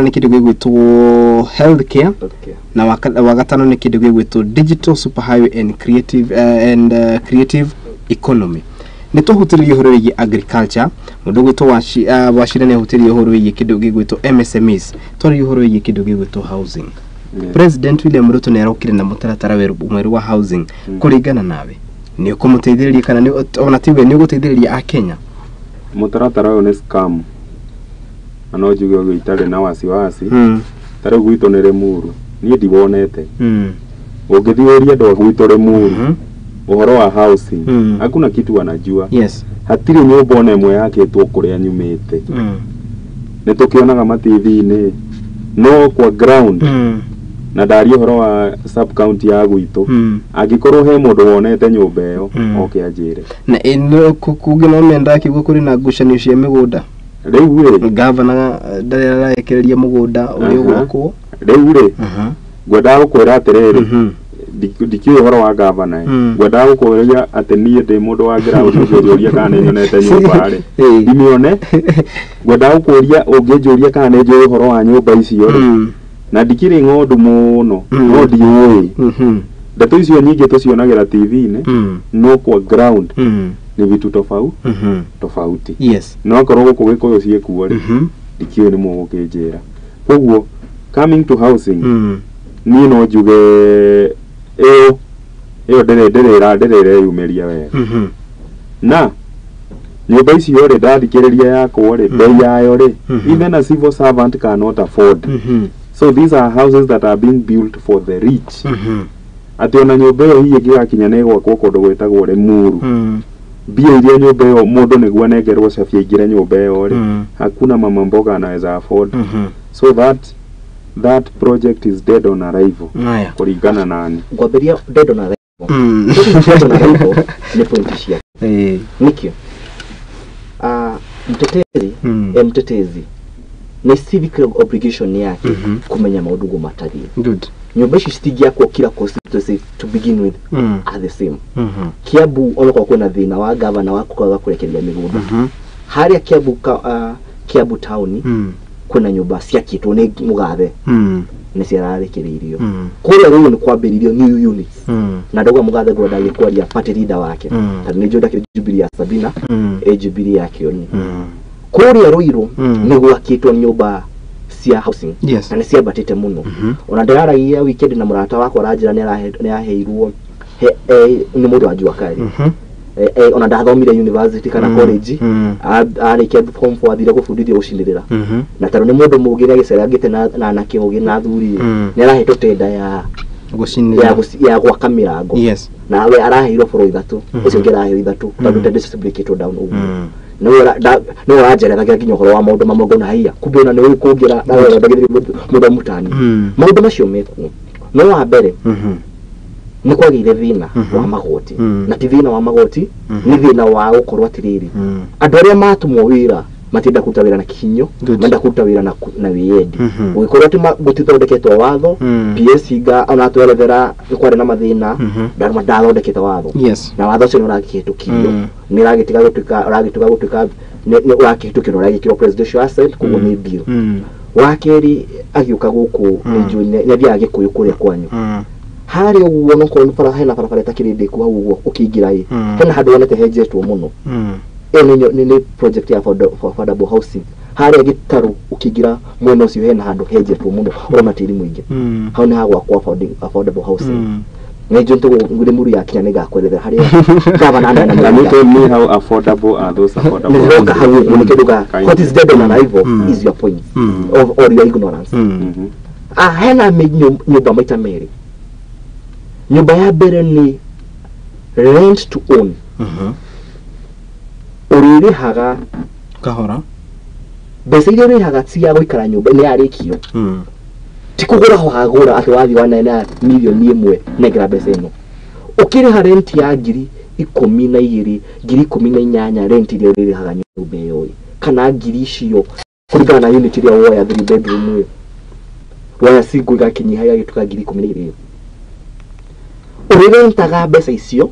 kĩndũ gĩgwĩtwo healthcare, na wa gatano nĩ kĩndũ gĩgwĩtwo digital superhighway and creative creative economy. Nĩ tũhutĩrĩrie ũhoro wĩgiĩ agriculture, mũndũ ũgwĩtwo Wachira nĩ ahutĩrĩrie ũhoro wĩgiĩ kĩndũ gĩgwĩtwo MSMEs, twarĩrie ũhoro wĩgiĩ kĩndũ gĩgwĩtwo housing. President William Ruto nĩ arokire na mũtaratara mwerũ wa housing. Kũringana nawe nĩ ũkũmũteithĩrĩria kana ona tiwe nĩ ũgũteithĩrĩria a Kenya? Mũtaratara ũyũ nĩ scam na no njuge ũguo itarĩ na wasiwasi. Ta rĩu gwitũ nĩ Limuru, niĩ ndiwonete. Ũngĩthiĩ ũrie andũ a gwitũ Limuru ũhoro wa housing, hakuna kitu wanajua. Yes. Hatirĩ nyũmba ona ĩmwe yakĩtwo kũrĩa nyumĩte. Nĩ tũkĩonaga ma TV-inĩ no kwa ground. Na ndaria ũhoro wa sub county ya gwitũ, angĩkorwo he mũndũ wonete nyũmba ĩyo oke anjĩre. Na ĩno kũngĩ no menda akiuga kũrĩ na ngucanio cia mĩgũnda. Rĩu rĩ, gavana ndarĩ ararekereria mũgũnda ũrĩa ũgwakwo. Rĩu rĩ, ngwendaga gũkwĩra atĩrĩrĩ, ndikĩũĩ ũhoro wa gavana, ngwendaga gũkũria atĩ niĩ ndĩ mũndũ wa ground ũngĩnjũria kana nĩ nyonete nyũmba rĩ, ndimĩone. Ngwendaga gũkũria ũngĩnjũria kana nĩ njũĩ ũhoro wa nyũmba icio rĩ, na ndikĩrĩ ng'ondu mũno no ndiũĩ. Ndeto icio nyingĩ tũcionagĩra TV-inĩ, no kwa ground nĩ vitu tofauti tofauti. Yes. No akorwo gũkũ Gĩkũyũ ciĩkuo rĩ, ndikĩũĩ nĩ mũgũkĩnjĩra. Koguo coming to housing, niĩ no njuge ĩyo ndĩreyumĩria wega. Na nyũmba icio rĩ, ndathikĩrĩria yakwo rĩ, bei yayo rĩ, even a civil servant cannot afford. So these are houses that are being built for the rich. Atĩ ona nyũmba ĩyo hihi ĩngĩgakinya nĩ ĩgwakwo kũndũ gwĩtagwo Limuru, mbia iria nyũmba ĩyo mũndũ nĩguo anengerwo cabi aingĩre nyũmba ĩyo rĩ, hakuna mama mboga anaweza afford. So that project is dead on arrival. Kũringana nani ngwambĩria dead on arrival. Dead on arrival nĩ point ciake. Nĩkĩo mtetezi mtetezi nĩ civic obligation yake kumenya maũndũ guo matariĩ. Good. Nyũmba ici citingĩakwo kila constituency to begin with are the same. Kiambu onokorwo kwĩna thĩna wa gavana wa kwaga kũrekereria mĩgũnda, harĩa Kiambu Kiambu town kwĩna nyũmba ciakĩtwo nĩ mũgathe nĩ ciararekereirio. Kũrĩa rĩu nĩ kwambĩrĩirio new units, na ndauga mũgathe ngwenda agĩkwaria party leader wake, tondũ nĩ njũĩ ndakĩrĩ Jubilee ya Sabina, ĩ Jubilee ya Kĩoni. Kũrĩa Ruiru nĩ gwakĩtwo nyũmba cia housing. Yes. Na nĩ ciambatĩte mũno. Ona ndĩraragia weekend na mũrata wakwa aranjĩra nĩ aheirwo nĩ mũndũ wa Jua Kali. Ona ndathomire university kana college, arĩkia form 4 athire gũbundithio gũcinĩrĩra. Na tondũ nĩ mũndũ mũũgĩ nĩ agĩcerangĩte na anake ũgĩ na athuri, nĩ arahetwo tenda ya gũcinĩrĩra ya gwaka mĩrango. Yes. Na we araheirwo boro ithatũ, ũcio ũngĩ araheirwo ithatũ, tondũ tenda icio cibrĩkĩtwo down ũguo. Nĩwe ũranjerethagĩra nginya ũhoro wa maũndũ mamwe ngona haiya kumbe ona nĩũĩ kũngĩra ndagĩrĩire mũndũ amũtani. Maũndũ macio mekuo. No wa mbere nĩ kwagĩire thĩna wa magoti, na ti thĩna wa magoti, nĩ thĩna wa gũkorwo atĩrĩrĩ, andũ arĩa matũmwo wĩra matienda kũruta wĩra na kĩhinyo, menda kũruta wĩra na wĩyendi. Ũgĩkorwo atĩ gũtithondeketwo watho, PS nga ona twerethera nĩ kwarĩ na mathĩna, ndathondekete watho. Yes. Na watho ũcio nĩ ũrakĩhĩtũkirio, nĩ ũragĩtiga gũtuĩka nĩ ũrakĩhĩtũkio na ũragĩkĩrwo presidential assent, koguo nĩ bill. Wa kerĩ agĩũka gũkũ nĩ njũĩ nĩ athiaga Gĩkũyũ kũrĩa kwanyu. Harĩa ũguo onokorwo nĩ bara hena barabara ĩtakĩrĩ ndĩku hau ũguo ũkĩingĩra ĩ, hena handũ wonete henjetwo mũno. Ĩyo nĩ project ya affordable housing. Harĩa gĩtarũ ũkĩingĩra mwena ũcio hena handũ henjetwo mũno ũrona tĩri mũingĩ. Hau nĩ hagwakwo affordable housing. Nĩ njũĩ Limuru yakinya nĩ ngakwerethera harĩa gavana anene Can you tell me how affordable are those affordable Nĩroka hau ũguo nĩ kĩndũ ga Kindly. what is dead on arrival is your point or your ignorance. Hena nyũmba maita merĩ. Nyũmba ya mbere nĩ rent to own. Ũrĩrĩhaga kahora Mbeca iria ũrĩhaga cia gũikara nyũmba nĩ yarĩkio. Ti kũgũra wagũra atĩ wathiĩ waneana mirioni 1 nengera mbeca ĩno. Ũkĩrĩha rent ya 12,000, 18,000 rent iria ũrĩrĩhaga nyũmba ĩyo ĩ, kana ngiri icio kũringana na unit ĩrĩa woya 3 bedroom ĩyo. Woya single ĩgakĩnyiha ĩgagĩtuĩka 12,000. Ũrĩrentaga mbeca icio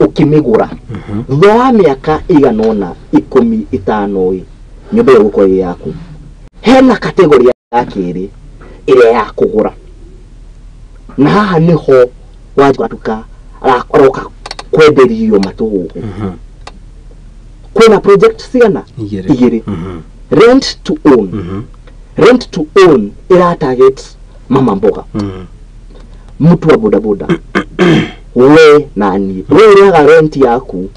ũkĩmĩgũra. Thutha wa mĩaka ĩigana ũna 15 ĩ, nyũmba ĩyo ĩgũkorwo ĩ yaku. Hena category ya kerĩ ĩrĩa ya kũgũra. Na haha nĩho Wanjikũ aroka kwenderio matũgũgũ. Kwĩna project cigana? Igĩrĩ. Rent to own. Rent to own ĩra target mama mboga. Mtu wa bodaboda. We na niĩ. We ũrĩhaga rent yaku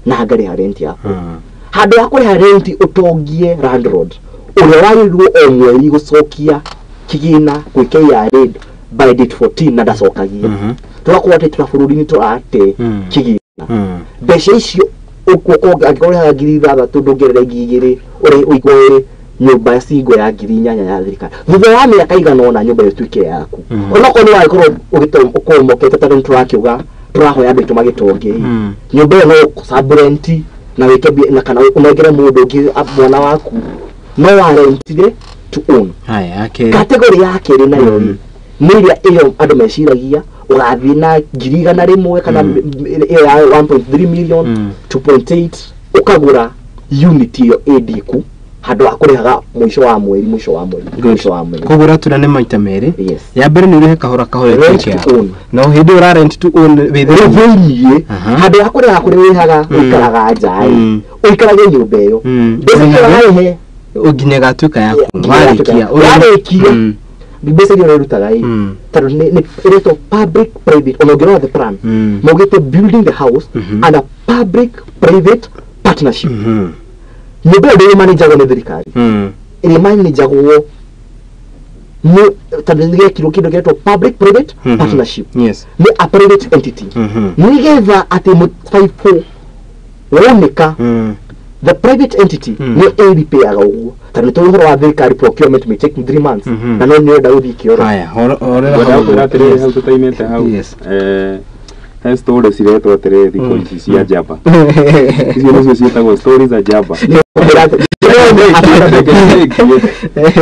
na ngarĩha rent yaku. Handũ ha kũrĩha rent ũtongie landlord ũrĩa wagĩrĩirwo o mweri gũcokia kĩgĩna gwĩ KRA by date 14 na ndacokagia. Tũgakorwo atĩ tũra bũrũri-inĩ tũrate kĩgĩna. Mbeca icio ũgũkorwo angĩkorwo ũrĩhaga 6,000 ndũngerere 2,000 ũrĩ ũigwo nyũmba single ya 8,000 ya thirikari. Thutha wa mĩaka igana ũna nyũmba ĩyo ĩtuĩke yaku. Onokorwo nĩ wagĩkorwo ũkomokete tondũ nĩtũrakiuga tũrahoya andũ aitũ magĩtonge. Nyũmba ĩyo no ũsubrenti na wĩke na kana ũnengere mũndũ ũngĩ mwana waku no warentire to own. Haya, category ya kerĩ nayo nĩ ĩrĩa ĩyo andũ meciragia ũgathiĩ na 100,000 kana ĩyo ya 1.3 million 2.8 ũkagũra unit ĩyo ĩndĩku handũ ha kũrĩhaga mũico wa mweri mũico wa mweri mũico wa mweri. Kũgũra tuna nĩ maita merĩ. Ya mbere nĩ ũrĩhe kahora kahora Rent to own. No hĩndĩ ũra rent to own wĩ thĩiniĩ handũ ha kũrĩha kũrĩa wĩhaga ũikaraga nja ĩ ũikarage nyũmba ĩyo mbeca iria ũrarĩhe nginya ĩgatuĩka yaku warĩkia warĩkia mbeca iria ũrĩrutaga ĩ tondũ nĩ ĩretwo public private ona ũngĩrora the plan maugĩte building the house and a public private partnership. Nyũmba ĩyo ndĩrĩ managagwo nĩ thirikari ĩrĩ managagwo nĩ tondũ nĩ gekirwo kĩndũ gĩetwo public private partnership. Nĩ a private entity nĩgetha atĩ mũbaibũ woneka the private entity nĩ ĩripeaga ũguo tondũ nĩ tũĩ ũhoro wa thirikari procurement may take 3 months na no nĩ ũrenda gũthiĩ kĩoro. Haya, horera hau kwĩra atĩrĩrĩ hau tũtaimĩte hau he story ciretwo atĩrĩrĩ thikũ ici cia njamba icio nĩcio ciĩtagwo story za njamba.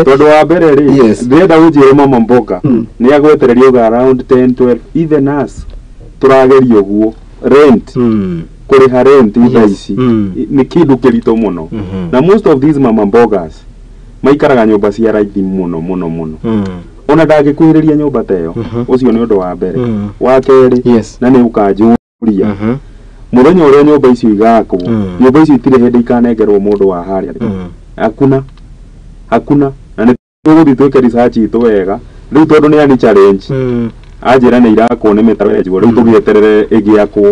Tondũ wa mbere rĩ ndĩrenda ũnjĩre mama mboga nĩ agwetereria uga around 10 12 even us tũrageria ũguo rent kũrĩha rent thaa ici nĩ kĩndũ kĩritũ mũno na most of these mama mbogas maikaraga nyũmba cia raithi mũno mũno mũno ona ndangĩkuhĩrĩria nyũmba ta ĩyo. Ũcio nĩ ũndũ wa mbere. Wa kerĩ na nĩ ũkanjũria mũthenya ũrĩa nyũmba icio igakwo nyũmba icio itirĩ hĩndĩ ikanengerwo mũndũ wa harĩa hakuna hakuna na nĩ tũgũthiĩ twĩke research itũ wega rĩu tondũ nĩ ani challenge anjĩra nĩ irakwo nĩ mĩtaro yenjwo rĩu tũgĩeterere ĩgĩakwo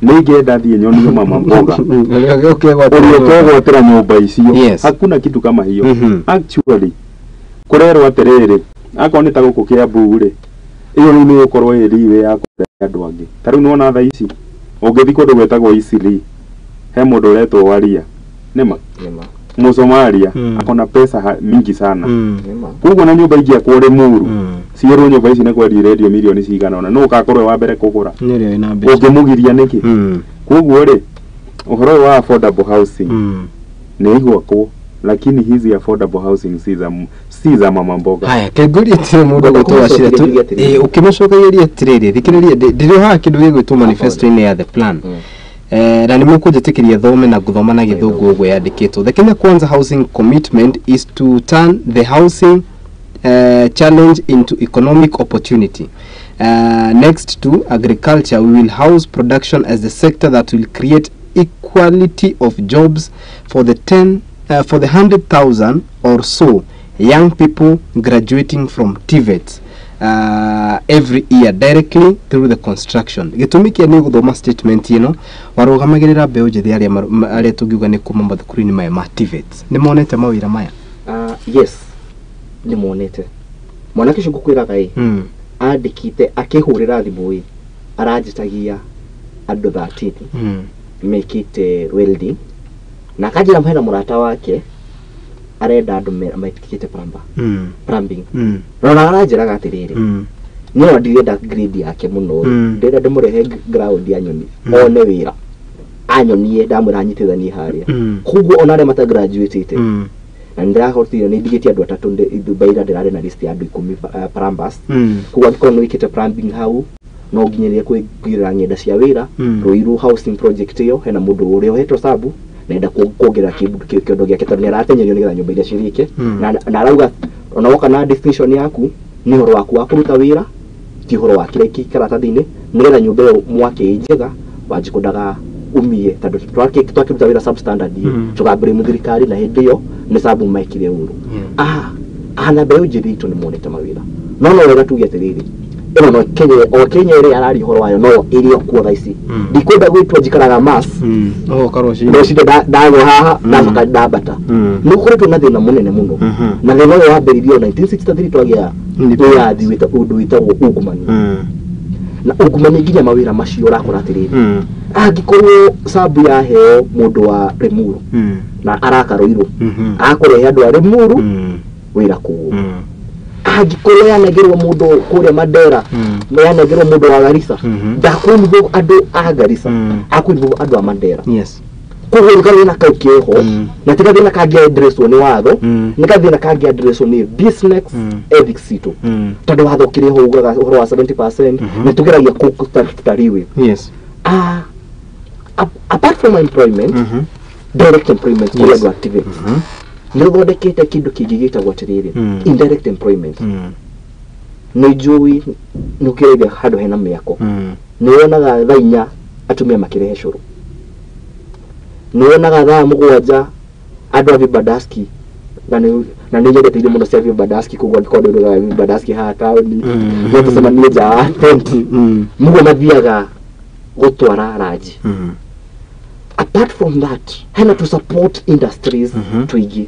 nĩ ingĩenda thiĩ nyonio mama mboga ũrĩa ũkegwatĩra nyũmba icio. Hakuna kitu kama hiyo. Actually kũrerwo atĩrĩrĩ akorwo nĩ ta gũkũ Kiambu rĩ ĩyo rĩu nĩ ĩgũkorwo ĩ riwe ya kũrĩa andũ angĩ. Ta rĩu nĩwona thaa ici ũngĩthiĩ kũndũ gwĩtagwo Eastleigh he mũndũ ũretwo Waria nĩma Mũsomalia akona pesa mingi sana koguo na nyũmba ingĩakwo Limuru ciĩrwo nyũmba ici nĩ kwendia irendio mirioni cigana ũna nũ ũgakorwo wa mbere kũgũra ũngĩmũgiria nĩkĩ? Koguo rĩ ũhoro ũyũ wa affordable housing nĩ igwakwo lakini hizi affordable housing si za mama mboga. Haya kengũrie atĩrĩ mũndũ gwĩtwo Wachira ũkĩmũcokagĩria atĩrĩrĩ thikĩrĩria ndĩrĩ haha kĩndũ gĩgwĩtwo manifesto-inĩ ya the plan na nĩ mũkũnjĩtĩkĩria thome na gũthoma na gĩthũngũ ũguo yandĩkĩtwo. The Kenya Kwanza housing commitment is to turn the housing challenge into economic opportunity. Next to agriculture, we will house production as the sector that will create equality of jobs for the 100,000 or so young people graduating from TVET every year directly through the construction. Gĩtũmi kĩa nĩ gũthoma statement ĩno warũgamagĩrĩra mbeũ njĩthĩ arĩa tũngiuga nĩ kuma mathukuru-inĩ maya ma TVET. Nĩ monete mawĩra maya? Yes, nĩ monete. Mwanake ũcio ngũkwĩraga ĩ andĩkĩte akĩhũrĩra thimũ ĩ aranjĩtagia andũ 13 mekĩte welding Na akanjĩra hena mũrata wake arenda andũ metĩkĩte plumber. Plumbing. Na ona aranjĩraga atĩrĩrĩ, no ndirenda grade yake mũno, ndĩrenda ndĩmũrehe ground ya nyoni one wĩra anyonie ndamwĩra anyitithanie harĩa. Koguo ona arĩa matagraduatĩte na nĩndĩrahotire nĩ ndigĩtie andũ atatũ mbaira ndĩrarĩ na list ya andũ 10 plumbers. Koguo angĩkorwo nĩ wĩkĩte plumbing hau no nginyerie kwĩngĩra ng'enda cia wĩra. Ruiru housing project ĩyo hena mũndũ ũrĩa ũhetwo sabu nenda kuongerera kĩondo gĩake tondũ nĩ aratenyerio nĩgetha nyũmba iria cirĩke. Na arauga ona woka na distinction yaku nĩ ũhoro waku wa kũruta wĩra ti ũhoro wa kĩrĩa kĩ karatathi-inĩ nĩgetha nyũmba ĩyo mwake ĩ njega Wanjikũ ndaga umie tondũ twakĩruta wĩra substandard tũga blame thirikari na hĩndĩ ĩyo nĩ sabu mekire ũru. Na mbeũ njĩthĩ itũ nĩ monete mawĩra no no wega tuge atĩrĩrĩ ĩno no Kenya o Kenya ĩrĩa araria ũhoro wayo no ĩrĩ o kuo thaa ici. Ndikwenda gwĩtua njikaraga Mars. Ũgoka rũcinĩ. Rũcinĩ ndagwa haha ndacoka ndambata. Nĩ gũkoretwo na thĩna mũnene mũno na thĩna ũyũ wambĩrĩirio 1963 twagĩa wĩyathi ũndũ wĩtagwo ungumania. Na ungumania nginya mawĩra macio ũrakora atĩrĩrĩ angĩkorwo sabu yaheo mũndũ wa Limuru na araka Ruiru akũrehe andũ a Limuru wĩra kũu. Angĩkorwo yanengerwo mũndũ kũrĩa Mandera na yanengerwo mũndũ wa Garissa ndakũinvolve andũ a Garissa akũinvolve andũ a Mandera. Koguo rĩu gathĩna kau keho na ti gathĩna kangĩ addresswo nĩ watho nĩ gathĩna kangĩ addresswo nĩ business ethics itũ tondũ watho ũkĩrĩ ho ugaga ũhoro wa 70% nĩ tũgeragia kũtariwe. Apart from employment, direct employment kũrĩ andũ activate nĩ ũthondekete kĩndũ kĩngĩ gĩtagwo atĩrĩrĩ indirect employment. Nĩ njũĩ nĩ ũkĩrĩire handũ hena mĩako nĩ wonaga thaa 4 atumia makĩrehe cũrũ nĩ wonaga thaa 7 andũ a Vibadaski na nĩ nyendete irio mũno cia Vibadaski koguo angĩkorwo ndũrũgaga Vibadaski haha taũni no tũcemanie nja wa tent mũguo mathiaga gũtwara ranji. Apart from that hena to support industries tũingĩ.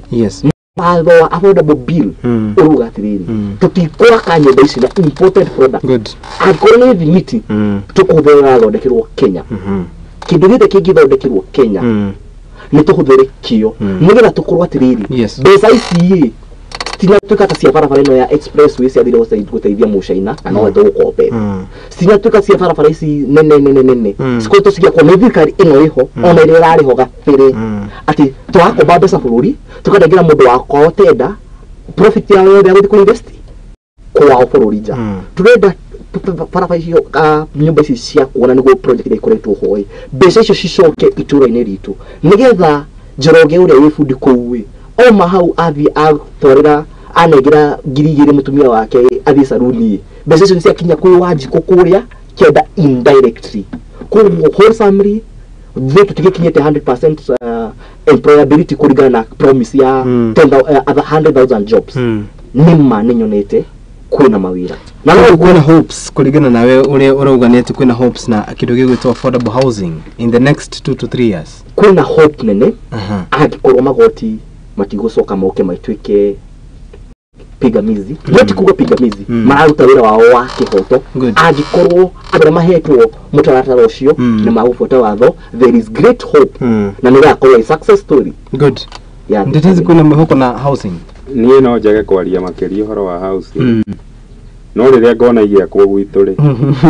Watho wa affordable bill ũruga atĩrĩrĩ tũtikwaka nyũmba ici na imported product. Angĩkorwo nĩ thimiti tũkũhũthĩra ĩrathondekerwo Kenya. Kĩndũ gĩothe kĩngĩthondekerwo Kenya nĩ tũhũthĩre kĩo nĩgetha tũkorwo atĩrĩrĩ mbeca ici ĩ citinatuĩka ta cia barabara ĩno ya expressway ciathire gũteithia mũcaina na nowe tũgũkombete citinatuĩka cia barabara ici nene nene nene cikoretwo cigĩakwo nĩ thirikari ĩno ĩho ona ĩrĩa ĩrarĩ ho gabere atĩ tũrakomba mbeca bũrũri tũkanengera mũndũ wa kwao tenda profit yao yothe ya gũthiĩ kũ-invest kwao bũrũri nja. Tũrenda barabara icio nyũmba ici cia kuona nĩguo project ĩrĩa ĩkoretwo ho ĩ mbeca icio cicoke itũũra-inĩ ritũ nĩgetha Njoroge ũrĩa wĩ bundi kũu ĩ oma hau athiĩ atwarĩra anengera 2,000 mũtumia wake athiĩ saruni mbeca icio nĩciakinya kwĩ Wanjikũ kũrĩa kĩenda indirectly. Koguo wholesomely thĩ tũtigĩkinyĩte 100% employability kũringana na promise ya 100,000 jobs. Nĩ ma nĩ nyonete kwĩna mawĩra na no kwĩna hopes kũringana nawe ũrĩa ũrauga nĩ atĩ kwĩna hopes na kĩndũ gĩgwĩtwo affordable housing in the next 2 to 3 years. Kwĩna hope nene angĩkorwo magoti matigũcoka moke maituĩke pingamizi. No ti kuga pingamizi mararuta wĩra wao wa kĩhoto. Angĩkorwo andũ arĩa mahetwo mũtaratara ũcio nĩ magũbuata watho there is great hope na nĩ gũgakorwo a success story. Good. Ndetezi kwĩna mwĩhoko na housing. Niĩ no njage kwaria makĩria ũhoro wa housing no rĩrĩa ngona igĩakwo gwitũ rĩ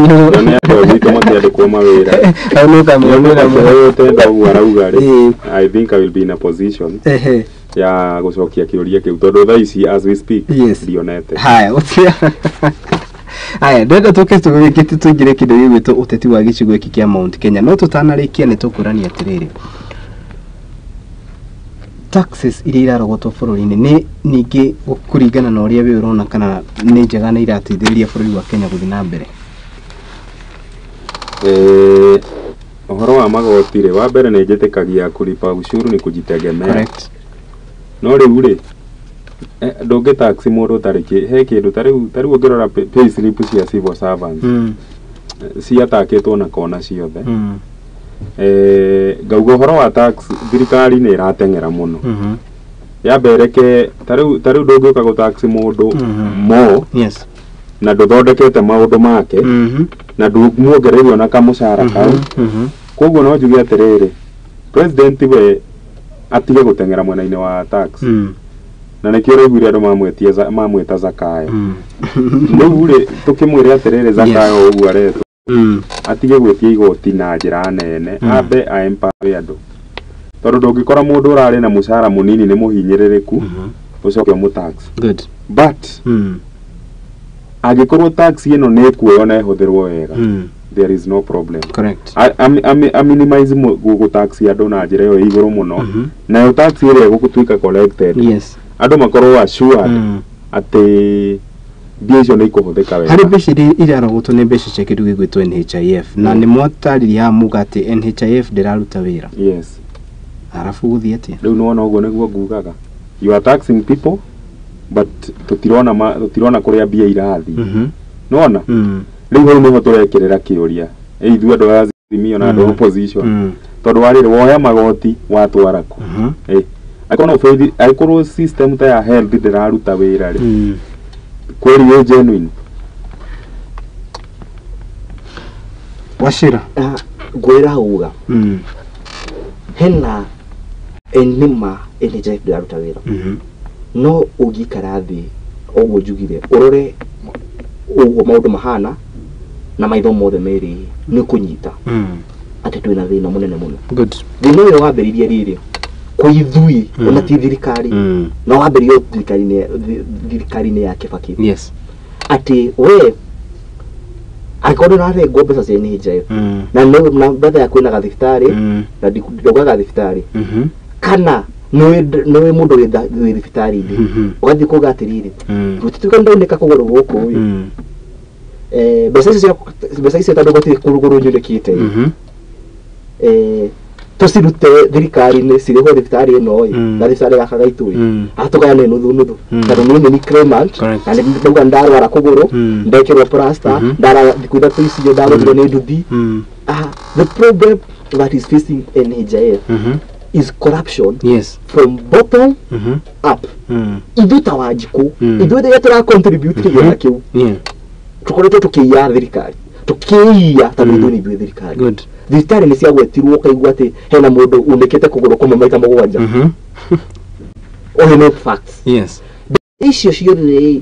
nyone andũ a gwitũ makĩandĩkwo mawĩra tenda ũguo arauga rĩ I think I will be in a position ya gũcokia kĩũria kĩu tondũ thaa ici as we speak ndionete. Haya haya ndenda tũke tũgĩkĩte tũingĩre kĩndũ gĩgwĩtwo ũteti wa gĩcigo gĩkĩ kĩa Mount Kenya no tũtanarĩkia nĩ tũkũrania atĩrĩrĩ taxes iria irarogotwo bũrũri-inĩ nĩ ningĩ kũringana na ũrĩa we ũrona kana nĩ njega na irateithĩrĩria bũrũri wa Kenya gũthiĩ na mbere. Ũhoro wa magoti rĩ wa mbere nĩ njĩtĩkagia kulipa ushuru ni kujitegemea. Correct. No rĩu rĩ ndũngĩ tax mũndũ ũtarĩ he kĩndũ ta rĩu ũngĩrora pay slip cia civil servants ciatakĩtwo na kona ciothe. Ngauga ũhoro wa tax thirikari nĩ ĩrateng'era mũno yambe ĩreke ta rĩu ndũngĩũka gũ tax mũndũ mo na ndũthondekete maũndũ make na ndũmuongereire ona kamũcara kau. Koguo no njuge atĩrĩrĩ president we Atige gũteng'era mwena-inĩ wa tax. Na nĩkĩo ũraiguire andũ mamwĩta Zakayo. Rĩu rĩ tũkĩmwĩre atĩrĩrĩ Zakayo ũguo aretwo atige gwĩtia igoti na njĩra nene, ambe a empower andũ, tondũ ndũngĩkora mũndũ ũrarĩ na mũcara mũnini nĩ mũhinyĩrĩrĩku ũcoke ũmũ-tax. Good. But angĩkorwo tax ĩno nĩ ĩkuoywo na ĩhũthĩrwo wega, there is no problem. Correct. A minimize gũ-tax andũ na njĩra ĩyo ĩ igũrũ mũno, nayo tax ĩrĩa ĩgũtuĩka collected, andũ makorwo assured atĩ mbia icio nĩ ikũhũthĩka wega. Harĩ mbeca iria irarogotwo nĩ mbeca cia kĩndũ gĩgwĩtwo NHIF, na nĩ mwatarĩria haha muga atĩ NHIF ndĩraruta wĩra. Yes. Arabu gũthiĩ atĩa? Rĩu nĩwona ũguo nĩguo ngugaga, you are taxing people but tũtirona kũrĩa mbia irathiĩ. Nĩwona rĩu hau nĩho tũrekĩrĩra kĩũria ithuĩ andũ a Azimio na andũ a opposition, tondũ warĩrĩ woya magoti watwara kũ? Angĩkorwo no ũbĩthi, angĩkorwo system ta ya health ndĩraruta wĩra rĩ, kweli wĩ genuine? Wachira. Ngwĩra uga hena enima NHIF ndĩraruta wĩra, no ũngĩikara thĩ ũguo njugire ũrore ũguo maũndũ mahana na maitho mothe merĩ, nĩ ũkũnyita atĩ twĩna thĩna mũnene mũno. Good. Thĩna ũyũ wambĩrĩirie rĩrĩ kwĩ ithuĩ, ona ti thirikari, na wambĩrĩirio thirikari-inĩ ya Kibaki. Yes. Atĩ we angĩkorwo ndũrarengwo mbeca cia NHIF na na mbeca yaku ĩna gathibitarĩ na ndaugaga thibitarĩ, kana nĩwe mũndũ wĩ thibitarĩ-inĩ, ũgathiĩ kuga atĩrĩrĩ, gũtituĩka nĩndaunĩka kũgũrũ gũkũ ĩ, mbeca icio tondũ gũtirĩ kũgũrũ nyunĩkĩte ĩ, tũcirute thirikari-inĩ cirĩhwo thibitarĩ ĩno ĩ, na thibitarĩ gaka gaitũ ĩ, atũgayane nuthu nuthu, tondũ niĩ nĩ claimant na nĩ ndauga ndarwara kũgũrũ, ndekĩrwo plaster, ndara thikũ 3 icio ndagũthirwo nĩ nduthi. The problem that is facing NHIF is corruption. Yes. From bottom up. Ithuĩ ta Wanjikũ, ithuĩ rĩrĩa tũra contribute kĩgĩna kĩu, tũkoretwo tũkĩiya thirikari, tũkĩiya tondũ ithuĩ nĩ ithuĩ thirikari. Good. Thibitarĩ nĩ ciagwetirwo ũkaigua atĩ hena mũndũ unĩkĩte kũgũrũ kũmwe maita 7. Ohe no facts. Yes. Icio ciothe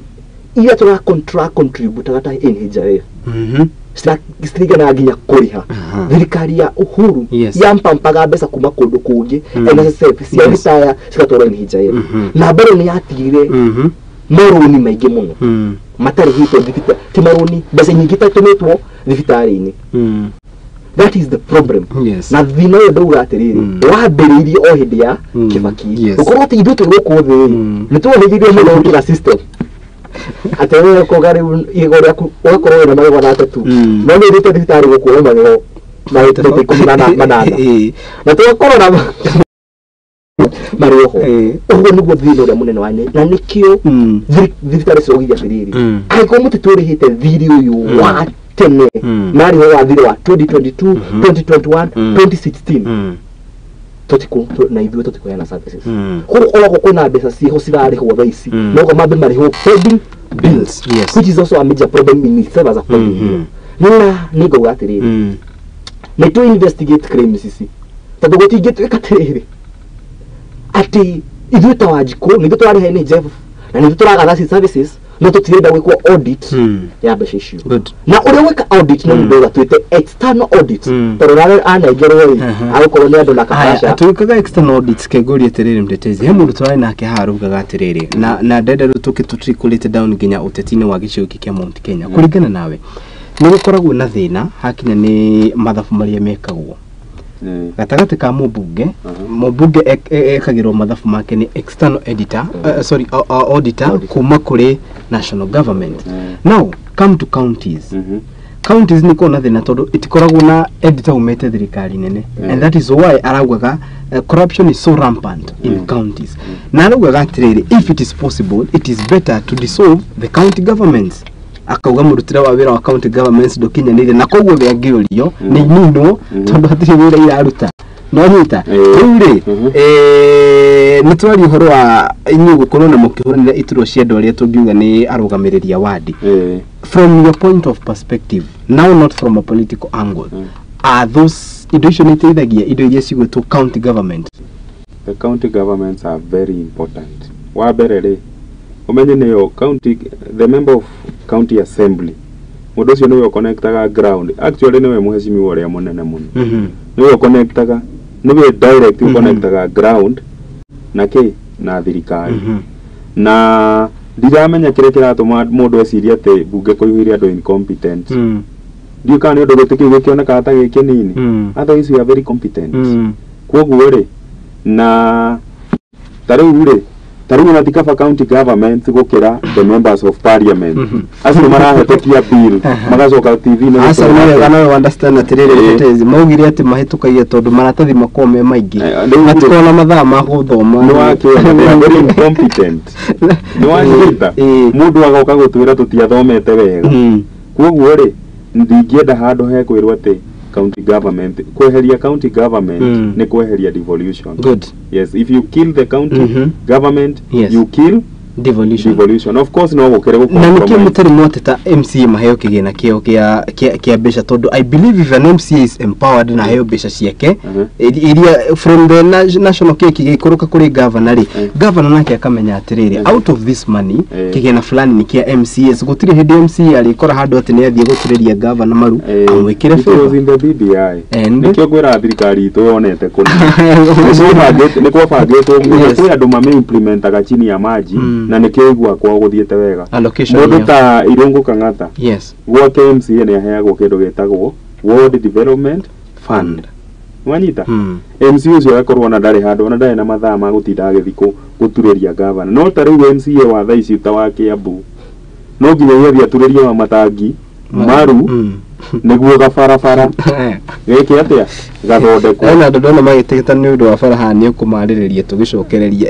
iria tũra contribute ta NHIF citiriganaga nginya kũrĩha. Thirikari ya Uhuru yampampaga mbeca kuma kũndũ kũngĩ, NSSF cia retire cigatwarwo NHIF, na mbere nĩ yatigire marũni maingĩ mũno matarĩhĩtwo thibitarĩ, ti marũni, mbeca nyingĩ itatũmĩtwo thibitarĩ-inĩ. That is the problem. Yes. Na thĩna ũyũ ndauga atĩrĩrĩ, wambĩrĩirie o hĩndĩ ya Kibaki. Gũkorwo atĩ ithuĩ twĩ gũkũ thĩ nĩ tuohĩgire mũno gũkĩra system, atĩ wewe ũkoga rĩu igego rĩaku ũgakorwo wĩna magego 3, no nĩ ũthiĩte thibitarĩ gũkuoyo magego maita 18, na tũgakorwo na marĩ oho. Ũguo nĩguo thĩna ũrĩa mũnene wa na nĩkĩo thibitarĩ ciraugithia atĩrĩrĩ, angĩkorwo mũtitũrĩhĩte thirĩ ũyũ wa tene, marĩho wa thirĩ wa 2022, 2021, 2016, tũtikũ na ithuĩ tũtikũheana services. Koguo onakorwo kwĩna mbeca ciĩho cirarĩhwo thaa ici, no mambe marĩhwo pending bills. Yes. Which is also a major problem in itself as a problem. Na nĩ ngauga atĩrĩrĩ, nĩ tũ investigate claims ici, tondũ gũtingĩtuĩka atĩrĩrĩ atĩ ithuĩ ta Wanjikũ nĩ ithuĩ tũrarĩha NHIF na nĩ ithuĩ tũragatha services, no tũtirenda gwĩkwo audit ya mbeca icio. Na ũrĩa gwĩka audit no mũndũ ũrĩa twĩte external audit, tondũ ũrĩa anengerwo rĩ agũkorwo nĩ andũ na kabaca. Atwĩkaga external audits. Kengũria atĩrĩrĩ, mtetezi, he mũndũ tũrarĩ nake haha araugaga atĩrĩrĩ, na ndenda rĩu tũkĩtũtrikulate down nginya ũteti-inĩ wa gĩcigo gĩkĩ kĩa Mount Kenya, kũringana nawe nĩ gũkoragwo na thĩna hakinya nĩ mathabu marĩa mekagwo gatagatĩ ka mũmbunge. Mũmbunge ekagĩrwo mathabu make nĩ external editor, sorry, auditor kuma kũrĩ national government. Now come to counties. Counties nĩ koragwo na thĩna tondũ itikoragwo na editor umĩte thirikari nene, and that is why araugaga corruption is so rampant in counties, na araugaga atĩrĩrĩ, if it is possible, it is better to dissolve the county governments. Akauga mũrutĩre wa wĩra wa county governments ndũkinyanĩire, na koguo we angĩũrio nĩ ininwo tondũ hatirĩ wĩra iraruta. No nyita rĩu rĩ, nĩ twaria ũhoro wa inyuĩ gũkorwo na mũkĩhũranĩra iturwa cia andũ arĩa tũngiuga nĩ arũgamĩrĩri a wadi. From your point of perspective now, not from a political angle, are those indo icio nĩ iteithagia indo iria cigwĩtwo county government? The county governments are very important. Wa mbere rĩ, ũmenye nĩyo county, the member of county assembly, mũndũ ũcio nĩwe ũconnectaga ground. Actually nĩwe mũhecimiwa ũrĩa mũnene mũno. Nĩwe ũconnectaga, nĩwe direct ũconnectaga ground na kĩ na thirikari. Na ndiramenya kĩrĩa kĩratũma mũndũ ecirie atĩ bunge kũihũire andũ incompetent. Ndiũĩ kana nĩ ũndũ gĩtĩ kĩu gĩkĩonekaga ta gĩ kĩnini. Otherwise we are very competent. Koguo rĩ, na ta rĩu rĩ, ta rĩu ona ti kaba county government gũkĩra the members of parliament acio marahĩtũkia bill magacoka TV-inĩ. Aca gũtũra nĩ wega atĩ no understand atĩrĩrĩ. Tetezi maugire atĩ mahĩtũkagia tondũ maratathi makoragwo me maingĩ, rĩu matikoragwo na mathaa ma gũthoma. Nĩ wakĩona they are very incompetent. Nĩ wanyita mũndũ agoka gũtwĩra tũtiathomete wega. Koguo rĩ, ndingĩenda handũ hekwĩrwo atĩ county government, kweheria county government nĩ kweheria devolution. Good. Yes, if you kill the county government, you kill devolution. Devolution of course no gũkĩrĩ Na nĩkĩo gũ mũtarĩ mwateta MCA maheo kĩgĩna kĩao kĩa mbeca, tondũ I believe if an MCA is empowered na aheo mbeca ciake iria from the national cake gĩikũrũka kũrĩ governor rĩ, governor nake akamenya atĩrĩrĩ, out of this money kĩgĩna fulani nĩ kĩa MCAs, gũtirĩ hĩndĩ MCA arĩkora handũ atĩ nĩ athiĩ gũturĩria governor maru amwĩkĩre It was favor. in the BBI. And? Nĩkĩo ngwĩra thirikari itũ yonete kũna nĩ kwabangĩtwo kwĩ andũ mamĩ-implementaga chini ya maji na nĩkĩo igua kwao gũthiĩte wega. Allocation Mũndũ ĩyo. ta Irũngũ Kang'ata, gwake MCA nĩ aheagwo kĩndũ gĩtagwo Ward Development Fund. Wanyita MC ũcio agakorwo ona ndarĩ handũ, ona ndarĩ na mathaa ma gũtinda agĩthiĩ gũturĩria gavana. No ta rĩu MCA wa thaa ici ta wa Kiambu no nginya athiĩ aturĩrie wa matangi maru nĩguo gabarabara geke atĩa gathondekwo. Ena andũ ndona magĩtĩgĩta nĩ ũndũ wa bara haha nĩ ũkũmarĩrĩria tũgĩcokereria.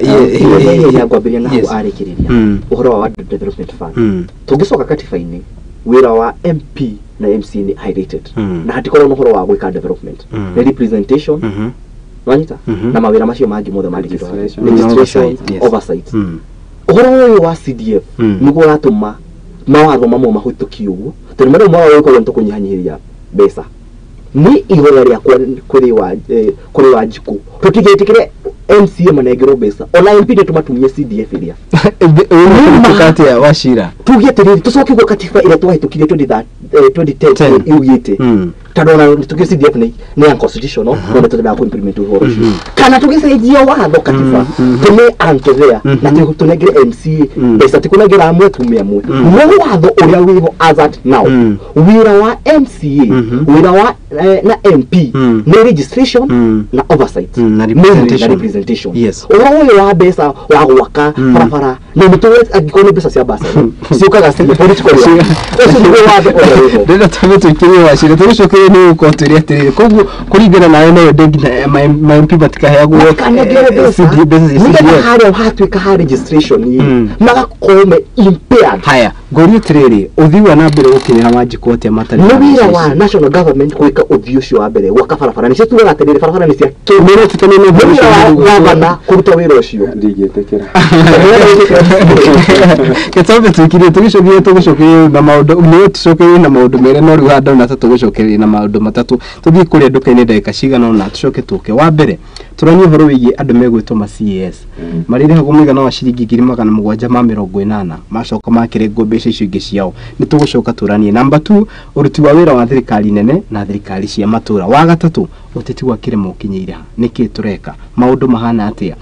Ngwambĩrĩria na hau arĩkĩrĩria ũhoro wa Ward Development Fund. Tũngĩcoka katiba-inĩ, wĩra wa MP na MC nĩ highlighted na hatikorwo na ũhoro wa gwĩka development, nĩ representation, wanyita, na mawĩra macio mangĩ mothe mandĩkĩtwo Legislation. legislation, Oversight, yes. oversight. Ũhoro ũyũ wa CDF nĩguo ũratũma mawatho mamwe mahĩtũkio ũguo, tondũ marĩa mawatho gũkorwo nĩ tũkũnyihanyihĩria mbeca. Nĩ ihoya rĩakwa kũrĩ Wanjikũ, tũtigetĩkĩre MCA manengerwo mbeca ona MP nĩ tũmatumie CDF ĩrĩa Atĩa Wachira? Tuge atĩrĩrĩ, tũcoke guo katiba ĩrĩa twahĩtũkirie 2010 yugĩte, tondũ ona tũkĩ CDF nĩ unconstitutional, no nĩ tũrendaga kũ-implement ũhoro ũcio, kana tũgĩcenjia watho katiba tũme anto there na tũnengere MCA mbeca, ti kũnengera amwe tume amwe, no watho ũrĩa wĩho as at now, wĩra wa MCA, wĩra wa na MP nĩ registration na oversight na mainly, representation. Na representation. Yes. Ũhoro ũyũ wa mbeca wa gwaka barabara na nĩ angĩkorwo nĩ mbeca cia basari ciũkaga ciĩ political work. Ũcio nĩguo watho ũrĩa wĩho. Ndĩrenda twambe tũikĩrie Wachira, tũgĩcokerie nĩ gũkorwo twĩre atĩrĩrĩ, koguo kũringana nawe no wende nginya ma MP matikaheagwo Makanengerwo mbeca CD mbeca cia nĩgetha CDF. harĩa hatuĩka ha registration ĩ, magakorwo me impaired. Haya, ngũrie atĩrĩrĩ, ũthii wa na mbere gũkinyĩra Wanjikũ atĩa matarĩ Nĩ na wĩra mbeca wa ici? national government gwĩka ũthiĩ ũcio wa mbere gwaka barabara, nĩcio tugaga atĩrĩrĩ barabara nĩ cia Nĩũretĩkania na nĩ ũhoro wĩra wa ũcio? gavana kũruta wĩra ũcio. Ndingĩtĩkĩra. Gĩtombe tũikirie tũgĩcokerie na maũndũ nĩ tũcokerie na maũndũ merĩ, no rĩu haha ndona ta tũgũcokereria na maũndũ matatũ. Tũthiĩ kũrĩa nduka-inĩ ndagĩka cigana ũna tũcoke tũke. Wa mbere tũranie ũhoro wĩgiĩ andũ megwĩtwo ma CAS marĩrĩhagwo mũigana wa ciringi 780,000 macoka makĩrengwo mbeca icio ingĩ ciao, nĩ tũgũcoka tũranie. Namba 2, ũruti wa wĩra wa thirikari nene na thirikari cia matũra. Wa gatatũ, ũteti wa kĩrĩma ũkinyĩire ha, nĩkĩ tũreka, maũndũ mahana atĩa,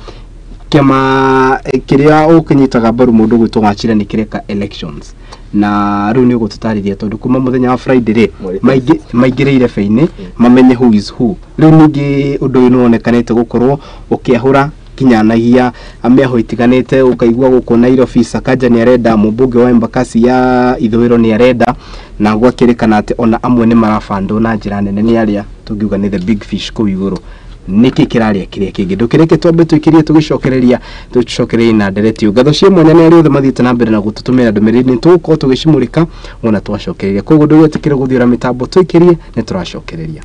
kĩama kĩrĩa ũkĩnyitaga mbaru mũndũ gwĩtwo Wachira nĩ kĩreka elections, na rĩu nĩ ũgũtũtarĩria tondũ kuma mũthenya wa Friday rĩ maingĩrĩire irebe-inĩ mamenye who is who. Rĩu ningĩ ũndũ ũyũ nĩ wonekanĩte gũkorwo ũkĩahũra kinyanagia mĩaho itiganĩte, ũkaigua gũkũ Nairobi Sakaja nĩ arenda, mũmbunge wa Embakasi ya ithũĩro nĩ arenda, na gwakĩrĩkana atĩ ona amwe nĩ marabandwo na njĩra nene nĩ arĩa tũngiuga nĩ the big fish kũu igũrũ. Nĩkĩ kĩrarĩa kĩrĩa kĩngĩ? Ndũkĩreke twambe tũikĩrie, tũgĩcokereria tũcokererie na ndereti. Ngatho cia mwanya nĩ arĩa othe mathiĩte na mbere na gũtũtũmĩra ndũmĩrĩri, nĩ tũgũkorwo tũgĩcimũrĩka wona twacokereria. Koguo ndũgetĩkĩre gũthiũra mĩtambo, tũikĩrie, nĩ tũracokereria.